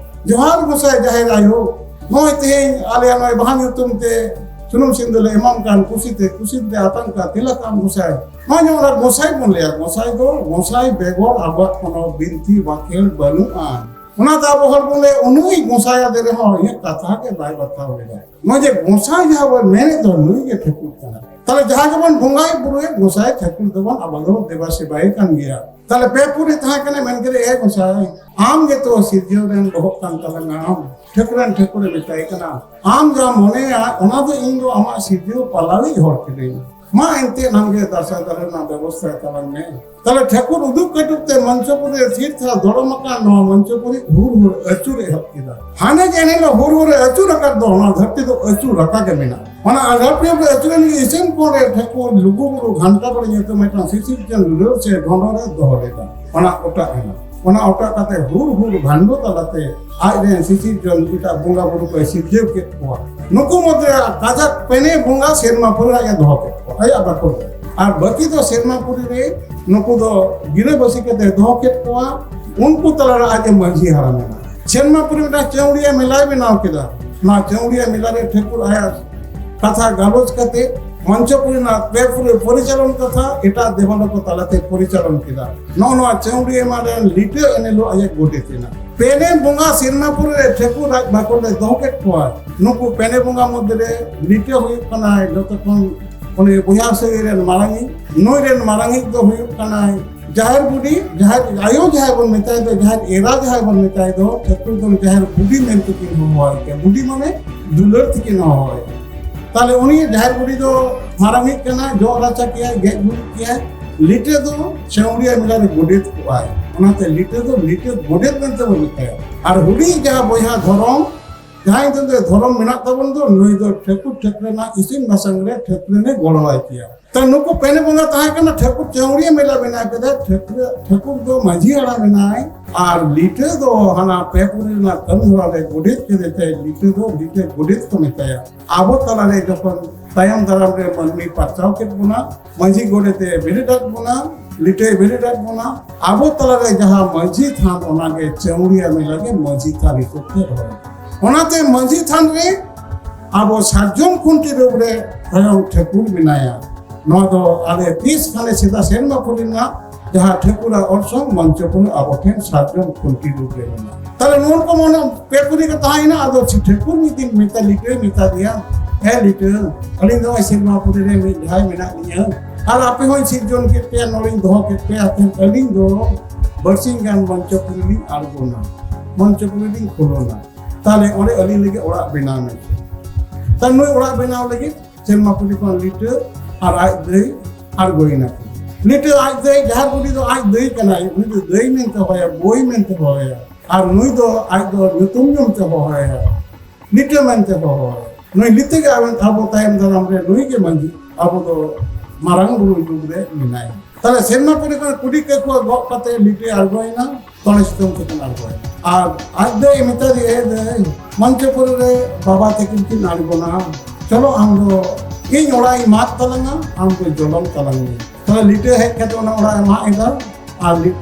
ᱡᱚᱦᱟᱨ ᱜᱚᱸᱥᱟᱭ ᱡᱟᱦᱮᱨ ᱟᱭᱳ, ᱱᱚᱜᱼᱚᱭ ᱛᱮᱦᱮᱧ ᱟᱞᱮᱭᱟᱜ ᱱᱚᱜᱼᱚᱭ ᱵᱟᱦᱟ ᱧᱩᱛᱩᱢ ᱛᱮ ᱥᱩᱱᱩᱢ ᱥᱤᱸᱫᱩᱨ ᱞᱮ ᱮᱢᱟᱢ ᱠᱟᱱ, ᱠᱩᱥᱤᱛᱮ, ᱠᱩᱥᱤᱛᱮ ᱟᱛᱟᱝ ᱠᱟᱜ ᱛᱤᱞᱟᱹ ᱠᱟᱜ ᱜᱚᱸᱥᱟᱭ᱾ ᱱᱚᱜᱼᱚᱭ ᱱᱚᱣᱟ ᱜᱚᱸᱥᱟᱭ ᱵᱚᱱ ᱞᱟᱹᱭᱟ᱾ ᱜᱚᱸᱥᱟᱭ ᱫᱚ, ᱜᱚᱸᱥᱟᱭ ᱵᱮᱜᱚᱨ ᱟᱵᱚᱣᱟᱜ ᱠᱳᱱᱳ ᱵᱤᱱᱛᱤ ᱵᱟᱠᱷᱮᱲ ᱵᱟᱹᱱᱩᱜᱼᱟ᱾ ᱚᱱᱟᱛᱮ ᱟᱵᱚ ᱦᱚᱲ ᱵᱚᱱ ᱞᱟᱹᱭᱟ, ᱩᱱᱩᱭ ᱜᱚᱸᱥᱟᱭ ᱟᱫᱮ ᱨᱮᱦᱚᱸ ᱤᱧᱟᱹᱜ ᱠᱟᱛᱷᱟ ᱜᱮ ᱵᱟᱭ ᱵᱟᱛᱟᱣ ᱞᱮᱫᱟ᱾ ᱱᱚᱜᱼᱚᱭ ᱡᱮ ᱜᱚᱸᱥᱟᱭ ᱡᱟᱦᱟᱸ ᱵᱚᱱ ᱢᱮᱱᱮᱫ ᱫᱚ, ᱱᱩᱭ ᱜᱮ ᱴᱷᱟᱹᱠᱩᱨ ᱠᱟᱱᱟᱭ᱾ ᱛᱟᱦᱞᱮ ᱡᱟᱦᱟᱸ ᱜᱮᱵᱚᱱ ᱵᱚᱸᱜᱟᱭ ᱵᱩᱨᱩᱭᱮᱫ, ᱜᱚᱸᱥᱟᱭ ᱴᱷᱟᱹᱠᱩᱨ ᱫᱚᱵᱚᱱ ᱟᱵᱚ ᱫᱚᱵᱚᱱ ᱫᱮᱵᱟ ᱥᱮᱵᱟᱭᱮ ᱠᱟᱱ ᱜᱮᱭᱟ᱾ ᱛᱟᱦᱞᱮ ᱯᱮ ᱯᱩᱨᱤ ᱛᱟᱦᱮᱸ ᱠᱟᱱᱟ, ᱢᱮᱱ ᱠᱮᱫᱟ, "ᱮ ᱜᱚᱸᱥᱟᱭ, ᱟᱢ ᱜᱮᱛᱚ ᱥᱤᱨᱡᱟᱹᱣ ᱨᱮᱱ ᱵᱚᱦᱚᱜ ᱠᱟᱱ ᱛᱟᱞᱟᱝᱟᱢ, ᱴᱷᱟᱹᱠᱨᱟᱹᱱ ᱴᱷᱟᱹᱠᱩᱨᱮ ᱢᱮᱛᱟᱭ ᱠᱟᱱᱟ, ᱟᱢ ᱡᱟᱢ ᱢᱚᱱᱮᱭᱟ ᱚᱱᱟ ᱫᱚ ᱤᱧ ᱫᱚ ᱟᱢᱟᱜ ᱥᱤᱨᱡᱟᱹᱣ ᱯᱟᱞᱟᱣᱤᱡ ᱦᱚᱲ ᱠᱟᱹᱱᱟᱹᱧ᱾ ᱢᱟ ᱮᱱᱛᱮ ᱟᱢ ᱜᱮ ᱫᱟᱨᱥᱟ ᱫᱟᱨᱮ ᱨᱮᱱᱟᱜ ᱵᱮᱵᱚᱥᱛᱷᱟᱭ ᱛᱟᱞᱟᱝ ᱢᱮ᱾" ᱛᱟᱦᱞᱮ ᱴᱷᱟᱹᱠᱩᱨ ᱩᱫᱩᱜ ᱠᱟᱹᱴᱩᱵ ᱛᱮ ᱢᱚᱧᱪᱚᱯᱩᱨᱤ ᱨᱮ ᱛᱷᱤᱨ ᱛᱷᱟᱨ ᱫᱚᱲᱚᱢ ᱟᱠᱟᱱ ᱱᱚᱣᱟ ᱢᱚᱧᱪᱚᱯᱩᱨᱤ ᱦᱩᱨ ᱦᱩᱨ ᱟᱹᱪᱩᱨ ᱮᱦᱚᱵ ᱠᱮᱫᱟ᱾ ᱦᱟᱱᱮ ᱡᱮ ᱮᱱ ᱦᱤᱞᱳᱜ ᱦᱩᱨ ᱦᱩᱨ ᱟᱹᱪᱩᱨ ᱟᱠᱟᱫ ᱫᱚ, ᱚᱱᱟ ᱫᱷᱟᱹᱨᱛᱤ ᱫᱚ ᱟᱹᱪᱩᱨ ᱟᱠᱟ ᱜᱮ ᱢᱮᱱᱟᱜᱼᱟ᱾ ᱚᱱᱟ ᱟᱡᱟᱫᱯᱩᱨ ᱨᱮ ᱟᱹᱪᱩᱨᱮᱱ ᱜᱮ ᱤᱥᱤᱱ ᱠᱚᱬ ᱨᱮ ᱴᱷᱟᱹᱠᱩᱨ ᱞᱩᱜᱩ ᱵᱩᱨᱩ ᱜᱷᱟᱱᱴᱟ ᱵᱟᱲᱮ ᱧᱩᱛᱩᱢ ᱢᱤᱫᱴᱟᱝ ᱥᱤᱥᱤᱨ ᱡᱚᱱ ᱞᱩᱰᱟᱹᱣ ᱥᱮ ᱰᱷᱚᱸᱰᱚᱨ ᱮ ᱫᱚᱦᱚ ᱞᱮᱫᱟ᱾ ᱚᱱᱟ ᱚᱴᱟᱜ ᱮᱱᱟ᱾ ᱚᱱᱟ ᱚᱴᱟᱜ ᱠᱟᱛᱮ ᱦᱩᱨ ᱦᱩᱨ ᱵᱷᱟᱱᱰᱚ ᱛᱟᱞᱟᱛᱮ ᱟᱡ ᱨᱮᱱ ᱥᱤᱥᱤᱨ ᱡᱚᱱ ᱮᱴᱟᱜ ᱵᱚᱸᱜᱟ ᱵᱩᱨᱩ ᱠᱚᱭ ᱥᱤᱨᱡᱟᱹᱣ ᱠᱮᱫ ᱠᱚᱣᱟ᱾ ᱱᱩᱠᱩ ᱢᱚᱫᱽᱫᱷᱮ ᱠᱟᱡᱟᱠ ᱯᱮᱱᱮ ᱵᱚᱸᱜᱟ ᱥᱮᱨᱢᱟ ᱯᱩᱨᱤ ᱨᱮ ᱟᱡ ᱮ ᱫᱚᱦᱚ ᱠᱮᱫ ᱠᱚᱣᱟ, ᱟᱭᱟᱜ ᱵᱟᱠᱷᱳᱞ ᱨᱮ᱾ ᱟᱨ ᱵᱟᱹᱠᱤ ᱫᱚ ᱥᱮᱨᱢᱟ ᱯᱩᱨᱤ ᱨᱮ ᱱᱩᱠᱩ ᱫᱚ ᱜᱤᱨᱟᱹᱵᱟᱹᱥᱤ ᱠᱟᱛᱮ ᱫᱚᱦᱚ ᱠᱮᱫ ᱠᱚᱣᱟ᱾ ᱩᱱᱠᱩ ᱛᱟᱞᱟᱨᱮ ᱟᱡ ᱮ ᱢᱟᱹᱡᱷᱤ ᱦᱟᱲᱟᱢ ᱮᱱᱟ᱾ ᱥᱮᱨᱢᱟ ᱯᱩᱨᱤ ᱢᱤᱫᱴᱟᱝ ᱪᱟᱹᱣᱲᱤᱭᱟᱹ ᱢᱮᱞᱟᱭ ᱵᱮᱱᱟᱣ ᱠᱮᱫᱟ᱾ ᱱᱚᱣᱟ ᱪᱟᱹᱣᱲᱤᱭᱟᱹ ᱢᱮᱞᱟ ᱨᱮ ᱴᱷᱟᱹᱠᱩᱨ ᱟᱭᱟᱜ ᱠᱟᱛᱷᱟ ᱜᱟᱞᱚᱪ ᱠᱟᱛᱮ ᱢᱚᱧᱪᱚᱯᱩᱨᱤ ᱨᱮᱱᱟᱜ ᱯᱮ ᱯᱩᱨᱤ ᱯᱚᱨᱤᱪᱟᱞᱚᱱ ᱠᱟᱛᱷᱟ ᱮᱴᱟᱜ ᱫᱮᱵᱟᱞᱳᱠ ᱛᱟᱞᱟᱛᱮ ᱯᱚᱨᱤᱪᱟᱞᱚᱱ ᱠᱮᱫᱟ᱾ ᱱᱚᱜᱼᱚ ᱱᱚᱣᱟ ᱪᱟᱹᱣᱲᱤᱭᱟᱹ ᱢᱮᱞᱟ ᱨᱮᱱ ᱞᱤᱴᱟᱹ ᱮᱱᱮᱞᱳ ᱟᱡᱟᱜ ᱜᱚᱰᱮᱛ ᱮᱱᱟ᱾ ᱯᱮᱱᱮ ᱵᱚᱸᱜᱟ ᱥᱮᱨᱢᱟᱯᱩᱨᱤ ᱨᱮ ᱴᱷᱟᱹᱠᱩᱨ ᱨᱟᱡᱽ ᱵᱷᱟᱠᱚᱲ ᱨᱮ ᱫᱚᱦᱚ ᱠᱮᱫ ᱠᱚᱣᱟ᱾ ᱱᱩᱠᱩ ᱯᱮᱱᱮ ᱵᱚᱸᱜᱟ ᱢᱚᱫᱽᱫᱷᱮ ᱨᱮ ᱞᱤᱴᱟᱹ ᱦᱩᱭᱩᱜ ᱠᱟᱱᱟᱭ ᱡᱚᱛᱚ ᱠᱷᱚᱱ ᱩᱱᱤ ᱵᱚᱭᱦᱟ ᱥᱟᱹᱜᱟᱹᱭ ᱨᱮᱱ ᱢᱟᱨᱟᱝᱤᱡ᱾ ᱱᱩᱭ ᱨᱮᱱ ᱢᱟᱨᱟᱝᱤᱡ ᱫᱚ ᱦᱩᱭᱩᱜ ᱠᱟᱱᱟᱭ ᱡᱟᱦᱮᱨ ᱵᱩᱰᱷᱤ, ᱡᱟᱦᱮᱨ ᱟᱭᱳ ᱡᱟᱦᱟᱸᱭ ᱵᱚᱱ ᱢᱮᱛᱟᱭ ᱫᱚ, ᱡᱟᱦᱮᱨ ᱮᱨᱟ ᱡᱟᱦᱟᱸᱭ ᱵᱚᱱ ᱢᱮᱛᱟᱭ ᱫᱚ, ᱴᱷᱟᱹᱠᱩᱨ ᱫᱚ ᱡᱟᱦᱮᱨ ᱵᱩᱰᱷᱤ ᱢᱮᱱᱛᱮ ᱠᱤᱱ ᱦᱚᱦᱚᱣᱟᱭ ᱠᱟᱱᱟ᱾ ᱵᱩᱰᱷᱤ ᱢᱟᱱᱮ ᱫᱩᱞᱟᱹᱲ ᱛᱮᱠᱤᱱ ᱦᱚᱦᱚᱣᱟᱭ ᱠᱟᱱᱟ᱾ ᱛᱟᱦᱞᱮ ᱩᱱᱤ ᱡᱟᱦᱮᱨ ᱵᱩᱰᱷᱤ ᱫᱚ ᱢᱟᱨᱟᱝᱤᱡ ᱠᱟᱱᱟᱭ, ᱡᱚᱜ ᱨᱟᱪᱟ ᱠᱮᱭᱟᱭ, ᱜᱮᱡ ᱜᱩᱨᱤᱡ ᱠᱮᱭᱟᱭ᱾ ᱞᱤᱴᱟᱹ ᱫᱚ ᱪᱟᱹᱣᱲᱤᱭᱟᱹ ᱢᱮᱞᱟ ᱨᱮ ᱜᱚᱰᱮᱛ ᱠᱚᱜᱼᱟᱭ, ᱚᱱᱟᱛᱮ ᱞᱤᱴᱟᱹ ᱫᱚ ᱞᱤᱴᱟᱹ ᱜᱚᱰᱮᱛ ᱢᱮᱱᱛᱮ ᱵᱚᱱ ᱢᱮᱛᱟᱭᱟ᱾ ᱟᱨ ᱦᱩᱰᱤᱧ ᱡᱟᱦᱟᱸ ᱵᱚᱭᱦᱟ ᱫᱷᱚᱨᱚᱢ, ᱡᱟᱦᱟᱸᱭ ᱫᱚ ᱫᱷᱚᱨᱚᱢ ᱢᱮᱱᱟᱜ ᱛᱟᱵᱚᱱ ᱫᱚ, ᱱᱩᱭ ᱫᱚ ᱴᱷᱟᱹᱠᱩᱨ ᱴᱷᱟᱹᱠᱨᱟᱹᱱᱟᱜ ᱤᱥᱤᱱ ᱵᱟᱥᱟᱝ ᱨᱮ ᱴᱷᱟᱹᱠᱨᱟᱹᱱᱮ ᱜᱚᱲᱚᱣᱟᱭ ᱠᱮᱭᱟ᱾ ᱛᱚ ᱱᱩᱠᱩ ᱯᱮᱱᱮ ᱵᱚᱸᱜᱟ ᱛᱟᱦᱮᱸ ᱠᱟᱱᱟ, ᱴᱷᱟᱹᱠᱩᱨ ᱪᱟᱹᱣᱲᱤᱭᱟᱹ ᱢᱮᱞᱟ ᱵᱮᱱᱟᱣ ᱠᱮᱫᱟ, ᱴᱷᱟᱹᱠᱩᱨ, ᱴᱷᱟᱹᱠᱩᱨ ᱫᱚ ᱢᱟᱹᱡᱷᱤ ᱦᱟᱲᱟᱢ ᱮᱱᱟᱭ, ᱟᱨ ᱞᱤᱴᱟᱹ ᱫᱚ ᱦᱟᱱᱟ ᱯᱮ ᱯᱩᱨᱤ ᱨᱮᱱᱟᱜ ᱠᱟᱹᱢᱤ ᱦᱚᱨᱟ ᱨᱮ ᱜᱚᱰᱮᱛ ᱠᱮᱫᱮ ᱛᱮ ᱞᱤᱴᱟᱹ ᱫᱚ ᱞᱤᱴᱟᱹ ᱜᱚᱰᱮᱛ ᱠᱚ ᱢᱮᱛᱟᱭᱟ᱾ ᱟᱵᱚ ᱛᱟᱞᱟᱨᱮ ᱡᱚᱠᱷᱚᱱ ᱛᱟᱭᱚᱢ ᱫᱟᱨᱟᱢ ᱨᱮ ᱢᱟᱹᱱᱢᱤ ᱯᱟᱨᱪᱟᱣ ᱠᱮᱫ ᱵᱚᱱᱟ, ᱢᱟᱹᱡᱷᱤ ᱜᱚᱰᱮᱛ ᱮ ᱵᱮᱨᱮᱫ ᱟᱫ ᱵᱚᱱᱟ, ᱞᱤᱴᱟᱹᱭ ᱵᱮᱨᱮᱫ ᱟᱫ ᱵᱚᱱᱟ, ᱟᱵᱚ ᱛᱟᱞᱟᱨᱮ ᱡᱟᱦᱟᱸ ᱢᱟᱹᱡᱷᱤ ᱛᱷᱟᱱ, ᱚᱱᱟᱜᱮ ᱪᱟᱹᱣᱲᱤᱭᱟᱹ ᱢᱮᱞᱟ ᱜᱮ ᱢᱟᱹᱡᱷᱤ ᱛᱷᱟᱱ ᱦᱤᱥᱟᱹᱵ ᱛᱮ ᱨᱚᱦᱚᱭ᱾ ᱚᱱᱟᱛᱮ ᱢᱟᱹᱡᱷᱤ ᱛᱷᱟᱱ ᱨᱮ ᱟᱵᱚ ᱥᱟᱨᱡᱚᱢ ᱠᱷᱩᱱᱴᱤ ᱨᱩᱯ ᱨᱮ ᱦᱚᱭᱚᱝ ᱴᱷᱟᱹᱠᱩᱨ ᱢᱮᱱᱟᱭᱟ᱾ ᱱᱚᱣᱟ ᱫᱚ ᱟᱞᱮ ᱛᱤᱥ ᱠᱷᱟᱱᱮ ᱥᱮᱫᱟ ᱥᱮᱨᱢᱟ ᱯᱩᱨᱤ ᱨᱮᱱᱟᱜ ᱡᱟᱦᱟᱸ ᱴᱷᱟᱹᱠᱩᱨᱟᱜ ᱚᱨᱥᱚᱝ ᱢᱚᱧᱪᱚᱯᱩᱨ ᱟᱵᱚ ᱴᱷᱮᱱ ᱥᱟᱨᱡᱚᱢ ᱠᱷᱩᱱᱴᱤ ᱨᱩᱯ ᱨᱮ ᱢᱮᱱᱟᱜᱼᱟ᱾ ᱛᱟᱦᱞᱮ ᱱᱚᱣᱟ ᱠᱚ ᱢᱚᱱᱮ ᱯᱮ ᱠᱩᱲᱤ ᱠᱚ ᱛᱟᱦᱮᱸᱭᱮᱱᱟ, ᱟᱫᱚ ᱥᱮ ᱴᱷᱟᱹᱠᱩᱨ ᱢᱤᱫ ᱫᱤᱱ ᱢᱮᱛᱟ ᱞᱤᱴᱟᱹᱭ ᱢᱮᱛᱟ ᱫᱮᱭᱟ, "ᱦᱮᱸ ᱞᱤᱴᱟᱹ, ᱟᱹᱞᱤᱧ ᱫᱚ ᱱᱚᱜᱼᱚᱭ ᱥᱮᱨᱢᱟ ᱯᱩᱨᱤ ᱨᱮ ᱢᱤᱫ ᱡᱟᱦᱟᱸᱭ ᱢᱮᱱᱟᱜ ᱞᱤᱧᱟᱹ, ᱟᱨ ᱟᱯᱮ ᱦᱚᱸᱧ ᱥᱤᱨᱡᱚᱱ ᱠᱮᱫ ᱯᱮᱭᱟ, ᱱᱚᱰᱮᱧ ᱫᱚᱦᱚ ᱠᱮᱫ ᱯᱮᱭᱟ, ᱟᱯᱮ ᱟᱹᱞᱤᱧ ᱫᱚ ᱵᱟᱨᱥᱤᱧ ᱜᱟᱱ ᱢᱚᱧᱪᱚᱯᱩᱨᱤ ᱞᱤᱧ ᱟᱬᱜᱚᱱᱟ, ᱢᱚᱧᱪᱚᱯᱩᱨᱤ ᱞᱤᱧ ᱠᱷᱩᱞᱟᱹᱣᱱᱟ, ᱛᱟᱦᱞᱮ ᱚᱸᱰᱮ ᱟᱹᱞᱤᱧ ᱞᱟᱹᱜᱤᱫ ᱚᱲᱟᱜ ᱵᱮᱱᱟᱣ ᱢᱮ᱾" ᱛᱟᱦᱞᱮ ᱱᱩᱭ ᱚᱲᱟᱜ ᱵᱮᱱᱟᱣ ᱞᱟᱹᱜᱤᱫ ᱥᱮᱨᱢᱟ ᱯᱩᱨᱤ ᱠᱷᱚᱱ ᱞᱤᱴᱟᱹ ᱟᱨ ᱟᱡ ᱫᱟᱹᱭ ᱟᱬᱜᱚᱭᱮᱱᱟ ᱠᱚ᱾ ᱞᱤᱴᱟᱹ ᱟᱡ ᱫᱟᱹᱭ, ᱡᱟᱦᱮᱨ ᱵᱩᱰᱷᱤ ᱫᱚ ᱟᱡ ᱫᱟᱹᱭ ᱠᱟᱱᱟᱭ, ᱩᱱᱤ ᱫᱚ ᱫᱟᱹᱭ ᱢᱮᱱᱛᱮ ᱦᱚᱦᱚᱭᱟ, ᱵᱳᱭ ᱢᱮᱱᱛᱮ ᱦᱚᱦᱚᱭᱟ, ᱟᱨ ᱱᱩᱭ ᱫᱚ ᱟᱡ ᱫᱚ ᱧᱩᱛᱩᱢ ᱧᱩᱢ ᱛᱮ ᱦᱚᱦᱚᱭᱟ, ᱞᱤᱴᱟᱹ ᱢᱮᱱᱛᱮ ᱦᱚᱦᱚᱭᱟ᱾ ᱱᱩᱭ ᱞᱤᱴᱟᱹ ᱜᱮ ᱟᱵᱚ, ᱟᱵᱚ ᱛᱟᱭᱚᱢ ᱫᱟᱨᱟᱢ ᱨᱮ ᱱᱩᱭ ᱜᱮ ᱢᱟᱹᱡᱷᱤ, ᱟᱵᱚ ᱫᱚ ᱢᱟᱨᱟᱝ ᱵᱩᱨᱩ ᱨᱩᱯ ᱨᱮ ᱢᱮᱱᱟᱭᱟ᱾ ᱛᱟᱦᱞᱮ ᱥᱮᱨᱢᱟ ᱯᱩᱨᱤ ᱠᱷᱚᱱ ᱠᱩᱰᱤ ᱠᱟᱹᱠᱷᱩᱣᱟᱹ ᱜᱚᱜ ᱠᱟᱛᱮ ᱞᱤᱴᱟᱹ ᱟᱬᱜᱚᱭᱮᱱᱟ, ᱛᱚᱲᱮ ᱥᱩᱛᱟᱹᱢ ᱛᱮᱠᱤᱱ ᱟᱬᱜᱚᱭᱮᱱᱟ᱾ ᱟᱨ ᱟᱡ ᱫᱚᱭ ᱢᱮᱛᱟ ᱫᱮᱭᱟ, "ᱮ ᱫᱟᱹᱭ, ᱢᱚᱧᱪᱚᱯᱩᱨᱤ ᱨᱮ ᱵᱟᱵᱟ ᱛᱟᱹᱠᱤᱱ ᱠᱤᱱ ᱟᱬᱜᱚᱱᱟ, ᱪᱚᱞᱚ ᱟᱢ ᱫᱚ ᱤᱧ ᱚᱲᱟᱜ ᱤᱧ ᱢᱟᱜ ᱛᱟᱞᱟᱝᱟ, ᱟᱢ ᱫᱚ ᱡᱚᱞᱚᱢ ᱛᱟᱞᱟᱝ ᱢᱮ᱾" ᱛᱟᱦᱞᱮ ᱞᱤᱴᱟᱹ ᱦᱮᱡ ᱠᱟᱛᱮ ᱚᱱᱟ ᱚᱲᱟᱜ ᱮ ᱢᱟᱜ ᱮᱫᱟ, ᱟᱨ ᱞᱤ-,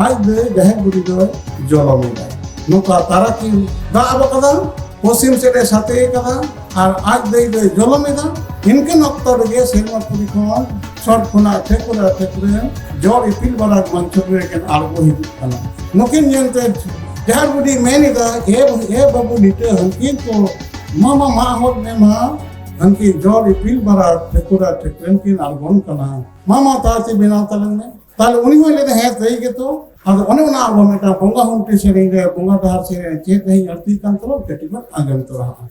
ᱟᱡ ᱫᱟᱹᱭ ᱡᱟᱦᱮᱨ ᱵᱩᱰᱷᱤ ᱫᱚᱭ ᱡᱚᱞᱚᱢ ᱮᱫᱟ᱾ ᱱᱚᱝᱠᱟ ᱛᱟᱨᱟᱠᱤᱱ ᱫᱟᱜ ᱟᱠᱟᱫᱟ, ᱯᱚᱥᱪᱤᱢ ᱥᱮᱫ ᱮ ᱥᱟᱛᱮ ᱟᱠᱟᱫᱟ, ᱟᱨ ᱟᱡ ᱫᱟᱹᱭ ᱫᱚᱭ ᱡᱚᱞᱚᱢ ᱮᱫᱟ᱾ ᱤᱱᱠᱟᱹᱱ ᱚᱠᱛᱚ ᱨᱮᱜᱮ ᱥᱮᱨᱢᱟ ᱯᱩᱨᱤ ᱠᱷᱚᱱ ᱪᱷᱚᱴ ᱠᱷᱚᱱᱟᱜ ᱴᱷᱮᱠᱩᱨᱟ ᱴᱷᱮᱠᱩᱨᱟ ᱡᱚᱲ ᱤᱯᱤᱞ ᱵᱟᱱᱟᱨ ᱢᱚᱧᱪᱚᱯᱩᱨᱤ ᱨᱮᱠᱤᱱ ᱟᱬᱜᱚ ᱦᱤᱡᱩᱜ ᱠᱟᱱᱟ᱾ ᱱᱩᱠᱤᱱ ᱧᱮᱞᱛᱮ ᱡᱟᱦᱮᱨ ᱵᱩᱰᱷᱤ ᱢᱮᱱ ᱮᱫᱟ, ᱮ, ᱮ ᱵᱟᱹᱵᱩ ᱞᱤᱴᱟᱹ, ᱦᱟᱹᱱᱠᱤᱱ ᱠᱚ ᱢᱟᱢᱟ ᱢᱟ ᱦᱚᱫ ᱢᱮ ᱢᱟ, ᱦᱟᱹᱱᱠᱤᱱ ᱡᱚᱞ ᱤᱯᱤᱞ ᱵᱟᱨᱟ ᱴᱷᱟᱹᱠᱩᱨᱟ ᱴᱷᱟᱹᱠᱨᱟᱹᱱ ᱠᱤᱱ ᱟᱬᱜᱚᱱ ᱠᱟᱱᱟ᱾ ᱢᱟᱢᱟ ᱛᱟᱲᱟᱛᱟᱲᱤ ᱵᱮᱱᱟᱣ ᱛᱟᱞᱟᱝ ᱢᱮ᱾ ᱛᱟᱦᱞᱮ ᱩᱱᱤ ᱦᱚᱸᱭ ᱞᱟᱹᱭᱫᱟ, ᱦᱮᱸ, ᱥᱟᱹᱨᱤ ᱜᱮᱛᱚ᱾ ᱟᱫᱚ ᱚᱱᱮ ᱚᱱᱟ ᱟᱵᱚ ᱢᱤᱫᱴᱟᱝ ᱵᱚᱸᱜᱟ ᱦᱩᱱᱴᱤ ᱥᱮᱨᱮᱧ ᱨᱮ, ᱵᱚᱸᱜᱟ ᱰᱟᱦᱟᱨ ᱥᱮᱨᱮᱧ ᱨᱮ ᱪᱮᱫ ᱛᱮᱦᱮᱧ ᱟᱹᱲᱛᱤ ᱠᱟᱱ ᱛᱟᱵᱚᱱ, ᱠᱟᱹᱴᱤᱡ ᱵᱚᱱ ᱟᱸᱡᱚᱢ ᱛᱚᱨᱟ ᱦᱟᱜᱼᱟ᱾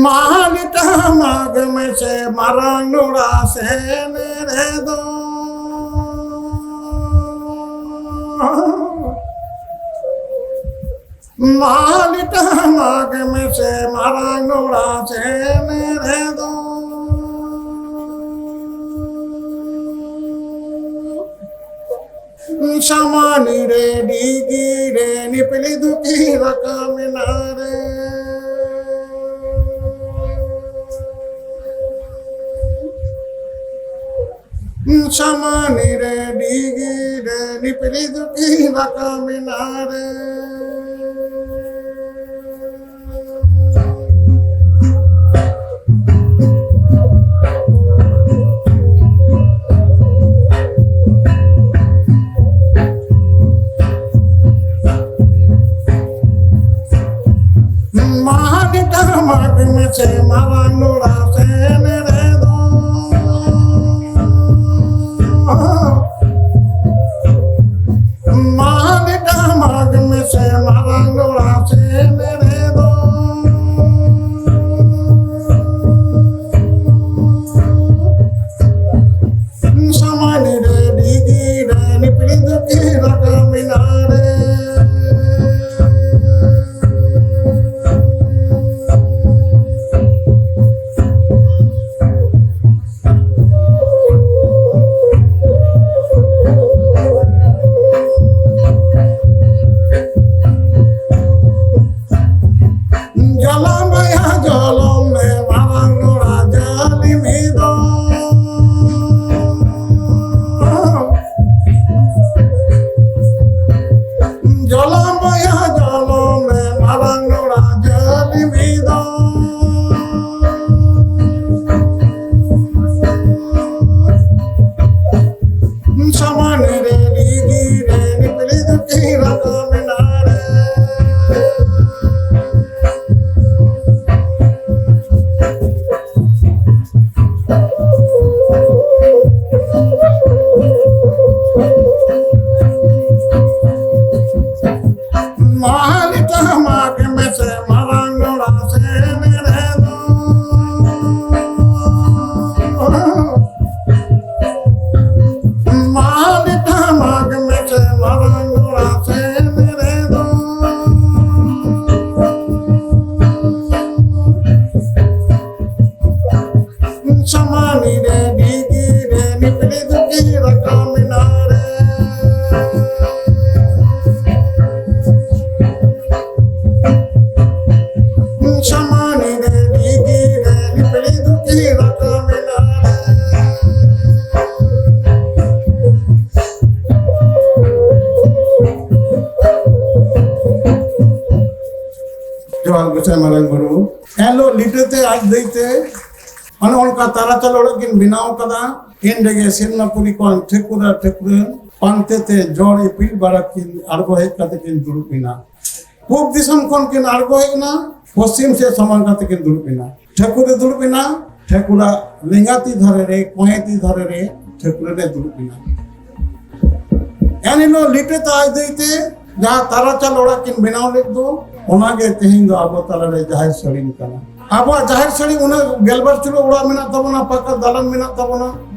ᱢᱟᱦᱟᱞᱤ ᱴᱟᱢᱟᱠ ᱢᱮᱥᱮ ᱢᱟᱨᱟᱝ ᱱᱚᱲᱟ ᱥᱮᱱ ᱨᱮᱫᱚ᱾ ᱢᱟᱦᱟᱞᱤ ᱴᱟᱢᱟᱠ ᱢᱮᱥᱮ ᱢᱟᱨᱟᱝ ᱱᱚᱲᱟ ᱥᱮᱱ ᱨᱮᱫᱚ᱾ ᱥᱟᱢᱟᱱᱤ ᱨᱮ ᱰᱤᱜᱤ ᱨᱮ ᱱᱤᱯᱤᱞᱤ ᱫᱩᱠᱤ ᱨᱟᱠᱟᱢ ᱮᱱᱟ ᱨᱮ᱾ ᱥᱟᱢᱟᱱᱤ ᱨᱮ ᱰᱤᱜᱤ ᱨᱮ ᱱᱤᱯᱤᱞᱤ ᱫᱩᱠᱤ ᱨᱟᱠᱟᱢ ᱮᱱᱟ ᱨᱮ᱾ ᱢᱟᱦᱟᱞᱤ ᱴᱟᱢᱟᱠ ᱢᱮᱥᱮ ᱢᱟᱨᱟᱝ ᱱᱚᱲᱟ ᱥᱮᱱ ᱨᱮᱫᱚ᱾ ᱢᱟᱦᱟᱞᱤ ᱴᱟᱢᱟᱠ ᱢᱮᱥᱮ ᱢᱟᱨᱟᱝ ᱱᱚᱲᱟ ᱥᱮᱱ ᱨᱮᱫᱚ᱾ ᱥᱟᱢᱟᱱᱤ ᱨᱮ ᱰᱤᱜᱤ ᱨᱮ ᱱᱤᱯᱤᱲᱤ ᱫᱩᱠᱤ ᱨᱟᱠᱟᱢ ᱮᱱᱟ ᱨᱮ᱾ ᱡᱚᱞᱚᱢ ᱵᱚᱭᱦᱟ ᱡᱚᱞᱚᱢ ᱢᱮ ᱢᱟᱨᱟᱝ ᱱᱚᱲᱟ ᱡᱟᱹᱞᱤᱢ ᱦᱤ ᱫᱚ᱾ ᱡᱚᱞᱚᱢ ᱵᱚᱭᱦᱟ ᱡᱚᱞᱚᱢ ᱢᱮ ᱢᱟᱨᱟᱝ ᱱᱚᱲᱟ ᱡᱟᱹᱞᱤᱢ ᱦᱤ ᱫᱚ᱾ ᱥᱟᱢᱟᱱ ᱨᱮ ᱞᱤᱜᱤ ᱨᱮ ᱱᱤᱯᱞᱤ ᱫᱩᱠᱤ ᱨᱟᱠᱟ ᱢᱮᱱᱟᱜ ᱨᱮ᱾ ᱢᱟᱦᱟᱞᱤ ᱴᱟᱢᱟᱠ ᱢᱮᱥᱮ ᱢᱟᱨᱟᱝ ᱱᱚᱲᱟ ᱥᱮ ᱢᱮᱨᱮ ᱫᱚ᱾ ᱢᱟᱦᱟᱞᱤ ᱴᱟᱢᱟᱠ ᱢᱮᱥᱮ ᱢᱟᱨᱟᱝ ᱱᱚᱲᱟ ᱥᱮ ᱢᱮᱨᱮ ᱫᱚ᱾ ᱥᱟᱢᱟᱱᱤ ᱨᱮ ᱰᱤᱜᱤ ᱨᱮ ᱱᱤᱯᱞᱤ ᱫᱩᱠᱤ ᱨᱟᱠᱟ ᱢᱮᱱᱟᱜ ᱨᱮ᱾ ᱥᱟᱢᱟᱱᱤ ᱨᱮ ᱰᱤᱜᱤ ᱨᱮ ᱱᱤᱯᱞᱤ ᱫᱩᱠᱤ ᱨᱟᱠᱟ ᱢᱮᱱᱟᱜ ᱨᱮ᱾ ᱡᱚᱦᱟᱨ ᱜᱚᱸᱥᱟᱭ ᱢᱟᱨᱟᱝ ᱵᱩᱨᱩ᱾ ᱮᱱᱦᱤᱞᱳᱜ ᱞᱤᱴᱟᱹ ᱛᱮ ᱟᱡ ᱫᱟᱹᱭ ᱛᱮ ᱚᱱᱮ ᱚᱱᱠᱟ ᱛᱟᱨᱟᱪᱟᱞ ᱚᱲᱟᱜ ᱠᱤᱱ ᱵᱮᱱᱟᱣ ᱠᱟᱫᱟ᱾ ᱤᱱ ᱨᱮᱜᱮ ᱥᱮᱨᱢᱟᱯᱩᱨᱤ ᱠᱷᱚᱱ ᱴᱷᱟᱹᱠᱩᱨ ᱟᱨ ᱴᱷᱟᱹᱠᱩᱨᱟᱹᱱ ᱯᱟᱱᱛᱮ ᱛᱮ ᱡᱚᱲ ᱤᱯᱤᱞ ᱵᱟᱲᱟ ᱠᱤᱱ ᱟᱬᱜᱚ ᱦᱮᱡ ᱠᱟᱛᱮ ᱠᱤᱱ ᱫᱩᱲᱩᱵ ᱮᱱᱟ᱾ ᱯᱩᱵ ᱫᱤᱥᱚᱢ ᱠᱷᱚᱱ ᱠᱤᱱ ᱟᱬᱜᱚ ᱦᱮᱡ ᱮᱱᱟ, ᱯᱚᱥᱪᱤᱢ ᱥᱮᱫ ᱥᱟᱢᱟᱝ ᱠᱟᱛᱮ ᱠᱤᱱ ᱫᱩᱲᱩᱵ ᱮᱱᱟ᱾ ᱴᱷᱟᱹᱠᱩᱨ ᱮ ᱫᱩᱲᱩᱵ ᱮᱱᱟ, ᱴᱷᱟᱹᱠᱩᱨᱟᱜ ᱞᱮᱸᱜᱟ ᱛᱤ ᱫᱷᱟᱨᱮ ᱨᱮ, ᱠᱚᱸᱭᱮ ᱛᱤ ᱫᱷᱟᱨᱮ ᱨᱮ ᱴᱷᱟᱹᱠᱩᱨ ᱮ ᱫᱩᱲᱩᱵ ᱮᱱᱟ᱾ ᱮᱱᱦᱤᱞᱳᱜ ᱞᱤᱴᱟᱹ ᱛᱮ ᱟᱡ ᱫᱟᱹᱭ ᱛᱮ ᱡᱟᱦᱟᱸ ᱛᱟᱨᱟᱪᱟᱞ ᱚᱲᱟᱜ ᱠᱤᱱ ᱵᱮᱱᱟᱣ ᱞᱮᱫ ᱫᱚ, ᱚᱱᱟᱜᱮ ᱛᱮᱦᱮᱧ ᱫᱚ ᱟᱵᱚ ᱛᱟᱞᱟᱨᱮ ᱡᱟᱦᱮᱨ ᱥᱟᱹᱲᱤᱢ ᱠᱟᱱᱟ᱾ ᱟᱵᱚᱣᱟᱜ ᱡᱟᱦᱮᱨ ᱥᱟᱹᱲᱤᱢ ᱩᱱᱟᱹᱜ ᱜᱮᱞᱵᱟᱨ ᱪᱩᱞᱟᱹ ᱚᱲᱟᱜ ᱢᱮᱱᱟᱜ ᱛᱟᱵᱚᱱᱟ, ᱯᱟᱠᱟ ᱫᱟᱞᱟᱱ ᱢᱮᱱᱟᱜ ᱛᱟᱵᱚᱱᱟ,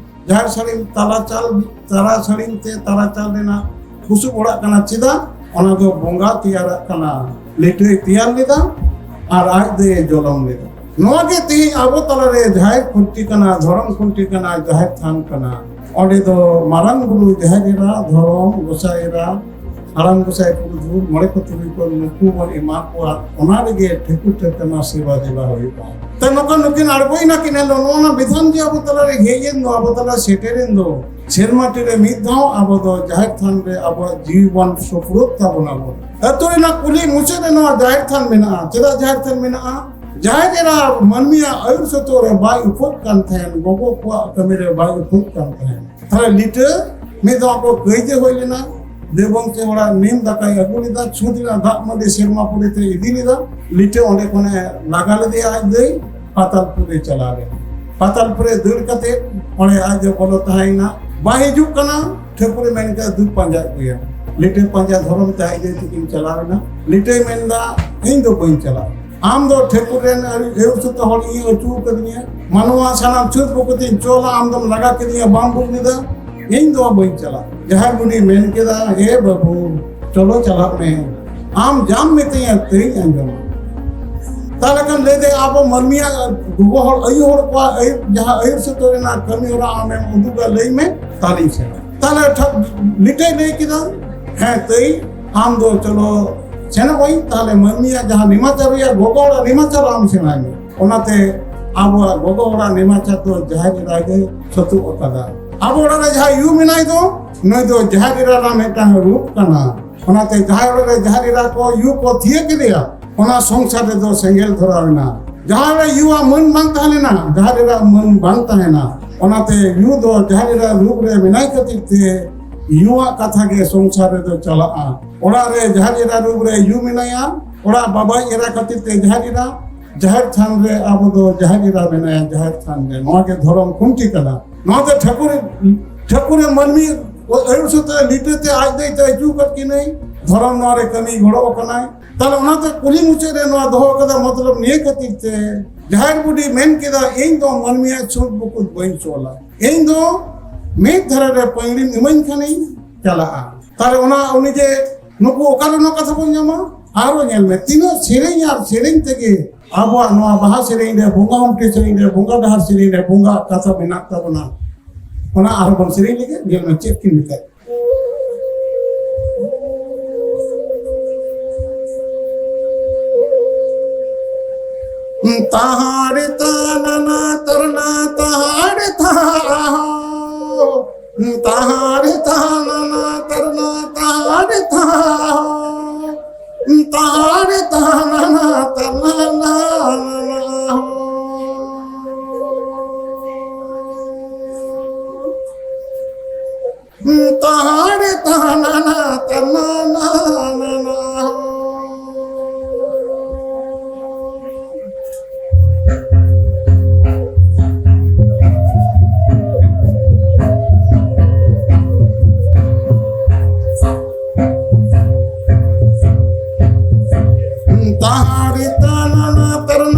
ᱡᱟᱦᱮᱨ ᱥᱟᱹᱲᱤᱢ ᱛᱟᱞᱟ ᱪᱟᱞ, ᱛᱟᱞᱟ ᱥᱟᱹᱲᱤᱢ ᱛᱮ ᱛᱟᱞᱟ ᱪᱟᱞ ᱨᱮᱱᱟᱜ ᱵᱩᱥᱩᱵ ᱚᱲᱟᱜ ᱠᱟᱱᱟ᱾ ᱪᱮᱫᱟᱜ? ᱚᱱᱟ ᱫᱚ ᱵᱚᱸᱜᱟ ᱛᱮᱭᱟᱨᱟᱜ ᱠᱟᱱᱟ, ᱞᱤᱴᱟᱹᱭ ᱛᱮᱭᱟᱨ ᱞᱮᱫᱟ ᱟᱨ ᱟᱡ ᱫᱚᱭ ᱡᱚᱞᱚᱢ ᱞᱮᱫᱟ᱾ ᱱᱚᱣᱟ ᱜᱮ ᱛᱮᱦᱮᱧ ᱟᱵᱚ ᱛᱟᱞᱟᱨᱮ ᱡᱟᱦᱮᱨ ᱠᱷᱩᱱᱴᱤ ᱠᱟᱱᱟ, ᱫᱷᱚᱨᱚᱢ ᱠᱷᱩᱱᱴᱤ ᱠᱟᱱᱟ, ᱡᱟᱦᱮᱨ ᱛᱷᱟᱱ ᱠᱟᱱᱟ᱾ ᱚᱸᱰᱮ ᱫᱚ ᱢᱟᱨᱟᱝ ᱵᱩᱨᱩ, ᱡᱟᱦᱮᱨ ᱮᱨᱟ, ᱫᱷᱚᱨᱚᱢ, ᱜᱚᱸᱥᱟᱭ ᱮᱨᱟ, ᱦᱟᱲᱟᱢ ᱜᱚᱸᱥᱟᱭ ᱯᱩᱨᱩᱫᱷᱩᱞ ᱢᱚᱬᱮ ᱠᱚ ᱛᱩᱨᱩᱭ ᱠᱚ ᱱᱩᱠᱩ ᱵᱚᱱ ᱮᱢᱟ ᱠᱚᱣᱟ, ᱚᱱᱟ ᱨᱮᱜᱮ ᱴᱷᱟᱹᱠᱩᱨ ᱴᱷᱮᱱ ᱠᱷᱚᱱ ᱥᱮᱵᱟ ᱫᱮᱵᱟ ᱦᱩᱭᱩᱜᱼᱟ᱾ ᱛᱚ ᱱᱚᱝᱠᱟ ᱱᱩᱠᱤᱱ ᱟᱬᱜᱚᱭᱮᱱᱟ ᱠᱤᱱ ᱮᱱᱦᱤᱞᱳᱜ, ᱱᱚᱜᱼᱚ ᱱᱟ ᱵᱤᱫᱷᱟᱱ ᱡᱮ ᱟᱵᱚ ᱛᱟᱞᱟᱨᱮ ᱦᱮᱡ ᱮᱱ ᱫᱚ, ᱟᱵᱚ ᱛᱟᱞᱟᱨᱮ ᱥᱮᱴᱮᱨᱮᱱ ᱫᱚ, ᱥᱮᱨᱢᱟ ᱴᱤ ᱨᱮ ᱢᱤᱫ ᱫᱷᱟᱣ ᱟᱵᱚ ᱫᱚ ᱡᱟᱦᱮᱨ ᱛᱷᱟᱱ ᱨᱮ ᱟᱵᱚᱣᱟᱜ ᱡᱤᱣᱤ ᱵᱚᱱ ᱥᱩᱯᱨᱩᱫ ᱛᱟᱵᱚᱱᱟ ᱵᱚᱱ᱾ ᱟᱹᱛᱩ ᱨᱮᱱᱟᱜ ᱠᱩᱞᱦᱤ ᱢᱩᱪᱟᱹᱫ ᱨᱮ ᱱᱚᱣᱟ ᱡᱟᱦᱮᱨ ᱛᱷᱟᱱ ᱢᱮᱱᱟᱜᱼᱟ᱾ ᱪᱮᱫᱟᱜ ᱡᱟᱦᱮᱨ ᱛᱷᱟᱱ ᱢᱮᱱᱟᱜᱼᱟ? ᱡᱟᱦᱮᱨ ᱮᱨᱟ ᱢᱟᱹᱱᱢᱤᱭᱟᱜ ᱟᱹᱭᱩᱨ ᱥᱩᱛᱩᱜ ᱨᱮ ᱵᱟᱭ ᱩᱯᱟᱹᱜ ᱠᱟᱱ ᱛᱟᱦᱮᱸᱱ, ᱜᱚᱜᱚ ᱠᱚᱣᱟᱜ ᱠᱟᱹᱢᱤ ᱨᱮ ᱵᱟᱭ ᱩᱯᱟᱹᱜ ᱠᱟᱱ ᱛᱟᱦᱮᱸᱱ᱾ ᱛᱟᱦᱞᱮ ᱞᱤᱴᱟᱹ ᱢᱤᱫ ᱫᱷᱟᱣ ᱠᱚ ᱠᱟᱹᱭᱡᱟᱹ ᱦᱩᱭ ᱞᱮᱱᱟ, ᱫᱮᱣᱵᱚᱝ ᱛᱮ ᱚᱲᱟᱜ ᱱᱤᱢ ᱫᱟᱠᱟᱭ ᱟᱹᱜᱩ ᱞᱮᱫᱟ, ᱪᱷᱩᱸᱛ ᱨᱮᱱᱟᱜ ᱫᱟᱜ ᱢᱟᱹᱰᱤ ᱥᱮᱨᱢᱟ ᱯᱩᱨᱤ ᱛᱮ ᱤᱫᱤ ᱞᱮᱫᱟ᱾ ᱞᱤᱴᱟᱹ ᱚᱸᱰᱮ ᱠᱷᱚᱱᱮ ᱞᱟᱜᱟ ᱞᱮᱫᱮᱭᱟ ᱟᱡ ᱫᱟᱹᱭ, ᱯᱟᱛᱟᱞᱯᱩᱨ ᱮ ᱪᱟᱞᱟᱣ ᱞᱮᱱᱟ᱾ ᱯᱟᱛᱟᱞᱯᱩᱨ ᱮ ᱫᱟᱹᱲ ᱠᱟᱛᱮ ᱚᱸᱰᱮ ᱟᱡ ᱫᱚ ᱵᱚᱞᱚ ᱛᱟᱦᱮᱸᱭᱮᱱᱟ᱾ ᱵᱟᱭ ᱦᱤᱡᱩᱜ ᱠᱟᱱᱟ, ᱴᱷᱟᱹᱠᱩᱨᱮ ᱢᱮᱱ ᱠᱮᱫᱟ, "ᱫᱩ ᱯᱟᱸᱡᱟ ᱟᱹᱜᱩᱭᱟ᱾" ᱞᱤᱴᱟᱹ ᱯᱟᱸᱡᱟ ᱫᱷᱚᱨᱚᱢ ᱛᱮ ᱟᱡ ᱫᱟᱹᱭ ᱛᱟᱹᱠᱤᱱ ᱪᱟᱞᱟᱣ ᱮᱱᱟ᱾ ᱞᱤᱴᱟᱹᱭ ᱢᱮᱱᱫᱟ, "ᱤᱧ ᱫᱚ ᱵᱟᱹᱧ ᱪᱟᱞᱟᱜᱼᱟ, ᱟᱢ ᱫᱚ ᱴᱷᱟᱹᱠᱩᱨ ᱨᱮᱱ ᱟᱹᱭᱩᱨ ᱥᱩᱛᱩᱜ ᱦᱚᱲ, ᱤᱧ ᱟᱹᱪᱩ ᱟᱠᱟᱫᱤᱧᱟ, ᱢᱟᱱᱣᱟ ᱥᱟᱱᱟᱢ ᱪᱷᱩᱛ ᱵᱩᱠᱩᱛᱤᱧ ᱪᱚᱞᱟ, ᱟᱢ ᱫᱚᱢ ᱞᱟᱜᱟ ᱠᱮᱫᱤᱧᱟ, ᱵᱟᱢ ᱵᱩᱡᱽ ᱞᱮᱫᱟ, ᱤᱧ ᱫᱚ ᱵᱟᱹᱧ ᱪᱟᱞᱟᱜᱼᱟ᱾" ᱡᱟᱦᱮᱨ ᱵᱩᱰᱷᱤ ᱢᱮᱱ ᱠᱮᱫᱟ, "ᱮ ᱵᱟᱹᱵᱩ, ᱪᱚᱞᱚ ᱪᱟᱞᱟᱜ ᱢᱮ, ᱟᱢ ᱡᱟᱢ ᱢᱤᱛᱟᱹᱧᱟ ᱛᱟᱹᱧ ᱟᱸᱡᱚᱢᱟ᱾" ᱛᱟᱦᱞᱮ ᱠᱷᱟᱱ ᱞᱟᱹᱭ ᱫᱟᱭ, ᱟᱵᱚ ᱢᱟᱹᱱᱢᱤᱭᱟᱜ ᱜᱚᱜᱚ ᱦᱚᱲ, ᱟᱭᱩ ᱦᱚᱲ ᱠᱚᱣᱟᱜ ᱟᱹᱭᱩᱨ, ᱡᱟᱦᱟᱸ ᱟᱹᱭᱩᱨ ᱥᱩᱛᱩᱜ ᱨᱮᱱᱟᱜ ᱠᱟᱹᱢᱤ ᱦᱚᱨᱟ ᱟᱢᱮᱢ ᱩᱫᱩᱜᱟ, ᱞᱟᱹᱭ ᱢᱮ, ᱛᱟᱦᱞᱮᱧ ᱥᱮᱱᱚᱜᱼᱟ᱾ ᱛᱟᱦᱞᱮ ᱴᱷᱟ-, ᱞᱤᱴᱟᱹᱭ ᱞᱟᱹᱭ ᱠᱮᱫᱟ, "ᱦᱮᱸ ᱛᱟᱹᱭ, ᱟᱢ ᱫᱚ ᱪᱚᱞᱚ ᱥᱮᱱᱚᱜ ᱟᱹᱧ, ᱛᱟᱦᱞᱮ ᱢᱟᱹᱱᱢᱤᱭᱟᱜ ᱡᱟᱦᱟᱸ ᱱᱮᱢᱟᱪᱟᱨ ᱨᱮᱭᱟᱜ, ᱜᱚᱜᱚ ᱦᱚᱲᱟᱜ ᱱᱮᱢᱟᱪᱟᱨ ᱟᱢ ᱥᱮᱬᱟᱭ ᱢᱮ᱾" ᱚᱱᱟᱛᱮ ᱟᱵᱚᱣᱟᱜ ᱜᱚᱜᱚ ᱦᱚᱲᱟᱜ ᱱᱮᱢᱟᱪᱟᱨ ᱫᱚ ᱡᱟᱦᱮᱨ ᱮᱨᱟ ᱜᱮ ᱥᱟᱹᱛᱩᱜ ᱟᱠᱟᱫᱟ᱾ ᱟᱵᱚ ᱚᱲᱟᱜ ᱨᱮ ᱡᱟᱦᱟᱸᱭ ᱭᱩ ᱢᱮᱱᱟᱭ ᱫᱚ, ᱱᱩᱭ ᱫᱚ ᱡᱟᱦᱮᱨ ᱮᱨᱟ ᱨᱮᱱᱟᱜ ᱢᱤᱫᱴᱟᱝ ᱨᱩᱯ ᱠᱟᱱᱟ᱾ ᱚᱱᱟᱛᱮ ᱡᱟᱦᱟᱸᱭ ᱚᱲᱟᱜ ᱨᱮ ᱡᱟᱦᱮᱨ ᱮᱨᱟ ᱠᱚ ᱭᱩ ᱠᱚ ᱛᱷᱤᱭᱟᱹ ᱠᱮᱫᱮᱭᱟ, ᱚᱱᱟ ᱥᱚᱝᱥᱟᱨ ᱨᱮᱫᱚ ᱥᱮᱸᱜᱮᱞ ᱫᱷᱚᱨᱟᱣ ᱮᱱᱟ᱾ ᱡᱟᱦᱟᱸ ᱨᱮ ᱭᱩᱣᱟᱜ ᱢᱟᱹᱱ ᱵᱟᱝ ᱛᱟᱦᱮᱸ ᱞᱮᱱᱟ, ᱡᱟᱦᱮᱨ ᱮᱨᱟ ᱢᱟᱹᱱ ᱵᱟᱝ ᱛᱟᱦᱮᱱᱟ᱾ ᱚᱱᱟᱛᱮ ᱭᱩ ᱫᱚ ᱡᱟᱦᱮᱨ ᱮᱨᱟ ᱨᱩᱯ ᱨᱮ ᱢᱮᱱᱟᱭ ᱠᱷᱟᱹᱛᱤᱨ ᱛᱮ ᱭᱩᱣᱟᱜ ᱠᱟᱛᱷᱟ ᱜᱮ ᱥᱚᱝᱥᱟᱨ ᱨᱮᱫᱚ ᱪᱟᱞᱟᱜᱼᱟ᱾ ᱚᱲᱟᱜ ᱨᱮ ᱡᱟᱦᱮᱨ ᱮᱨᱟ ᱨᱩᱯ ᱨᱮ ᱭᱩ ᱢᱮᱱᱟᱭᱟ, ᱚᱲᱟᱜ ᱵᱟᱵᱟᱭ ᱮᱨᱟ ᱠᱷᱟᱹᱛᱤᱨ ᱛᱮ ᱡᱟᱦᱮᱨ ᱮᱨᱟ, ᱡᱟᱦᱮᱨ ᱛᱷᱟᱱ ᱨᱮ ᱟᱵᱚ ᱫᱚ ᱡᱟᱦᱮᱨ ᱮᱨᱟ ᱢᱮᱱᱟᱭᱟ ᱡᱟᱦᱮᱨ ᱛᱷᱟᱱ ᱨᱮ᱾ ᱱᱚᱣᱟ ᱜᱮ ᱫᱷᱚᱨᱚᱢ ᱠᱷᱩᱱᱴᱤ ᱠᱟᱱᱟ᱾ ᱱᱚᱣᱟ ᱫᱚ ᱴᱷᱟᱹᱠᱩᱨ, ᱴᱷᱟᱹᱠᱩᱨ ᱢᱟᱹᱱᱢᱤ ᱟᱹᱭᱩᱨ ᱥᱩᱛᱩᱜ ᱞᱤᱴᱟᱹ ᱛᱮ ᱟᱡ ᱫᱚᱭ ᱟᱹᱪᱩ ᱟᱠᱟᱫ ᱠᱤᱱᱟᱹᱭ, ᱫᱷᱚᱨᱚᱢ ᱱᱚᱣᱟ ᱨᱮ ᱠᱟᱹᱢᱤ ᱜᱚᱲᱚ ᱟᱠᱟᱱᱟᱭ᱾ ᱛᱟᱦᱞᱮ ᱚᱱᱟᱛᱮ ᱠᱩᱞᱦᱤ ᱢᱩᱪᱟᱹᱫ ᱨᱮ ᱱᱚᱣᱟ ᱫᱚᱦᱚ ᱠᱟᱫᱟ, ᱢᱚᱛᱞᱚᱵ ᱱᱤᱭᱟᱹ ᱠᱷᱟᱹᱛᱤᱨ ᱛᱮ ᱡᱟᱦᱮᱨ ᱵᱩᱰᱷᱤ ᱢᱮᱱ ᱠᱮᱫᱟ, "ᱤᱧ ᱫᱚ ᱢᱟᱹᱱᱢᱤᱭᱟᱜ ᱪᱷᱩᱸᱛ ᱵᱩᱠᱩᱛ ᱵᱟᱹᱧ ᱪᱚᱞᱟ, ᱤᱧ ᱫᱚ ᱢᱤᱫ ᱫᱷᱟᱨᱮ ᱨᱮ ᱯᱟᱹᱭᱲᱤᱢ ᱤᱢᱟᱹᱧ ᱠᱷᱟᱱᱤᱧ ᱪᱟᱞᱟᱜᱼᱟ᱾" ᱛᱟᱦᱞᱮ ᱚᱱᱟ ᱩᱱᱤ ᱡᱮ ᱱᱩᱠᱩ ᱚᱠᱟᱨᱮ ᱱᱚᱣᱟ ᱠᱟᱛᱷᱟ ᱵᱚᱱ ᱧᱟᱢᱟ? ᱟᱨᱚ ᱧᱮᱞ ᱢᱮ, ᱛᱤᱱᱟᱹᱜ ᱥᱮᱨᱮᱧ ᱟᱨ ᱥᱮᱨᱮᱧ ᱛᱮᱜᱮ ᱟᱵᱚᱣᱟᱜ ᱱᱚᱣᱟ ᱵᱟᱦᱟ ᱥᱮᱨᱮᱧ ᱨᱮ, ᱵᱚᱸᱜᱟ ᱦᱩᱢᱴᱤ ᱥᱮᱨᱮᱧ ᱨᱮ, ᱵᱚᱸᱜᱟ ᱰᱟᱦᱟᱨ ᱥᱮᱨᱮᱧ ᱨᱮ ᱵᱚᱸᱜᱟ ᱠᱟᱛᱷᱟ ᱢᱮᱱᱟᱜ ᱛᱟᱵᱚᱱᱟ᱾ ᱚᱱᱟ ᱟᱨᱦᱚᱸ ᱵᱚᱱ ᱥᱮᱨᱮᱧ ᱞᱮᱜᱮ, ᱧᱮᱞ ᱢᱮ ᱪᱮᱫ ᱠᱤᱱ ᱢᱮᱛᱟᱭ᱾ Tahari tanana tarna tahari taho. Tahari tanana tarna tahari taho. Tahari tanana tarna na na na ho. Tahari tanana tanana ho. Tahari tanana tarna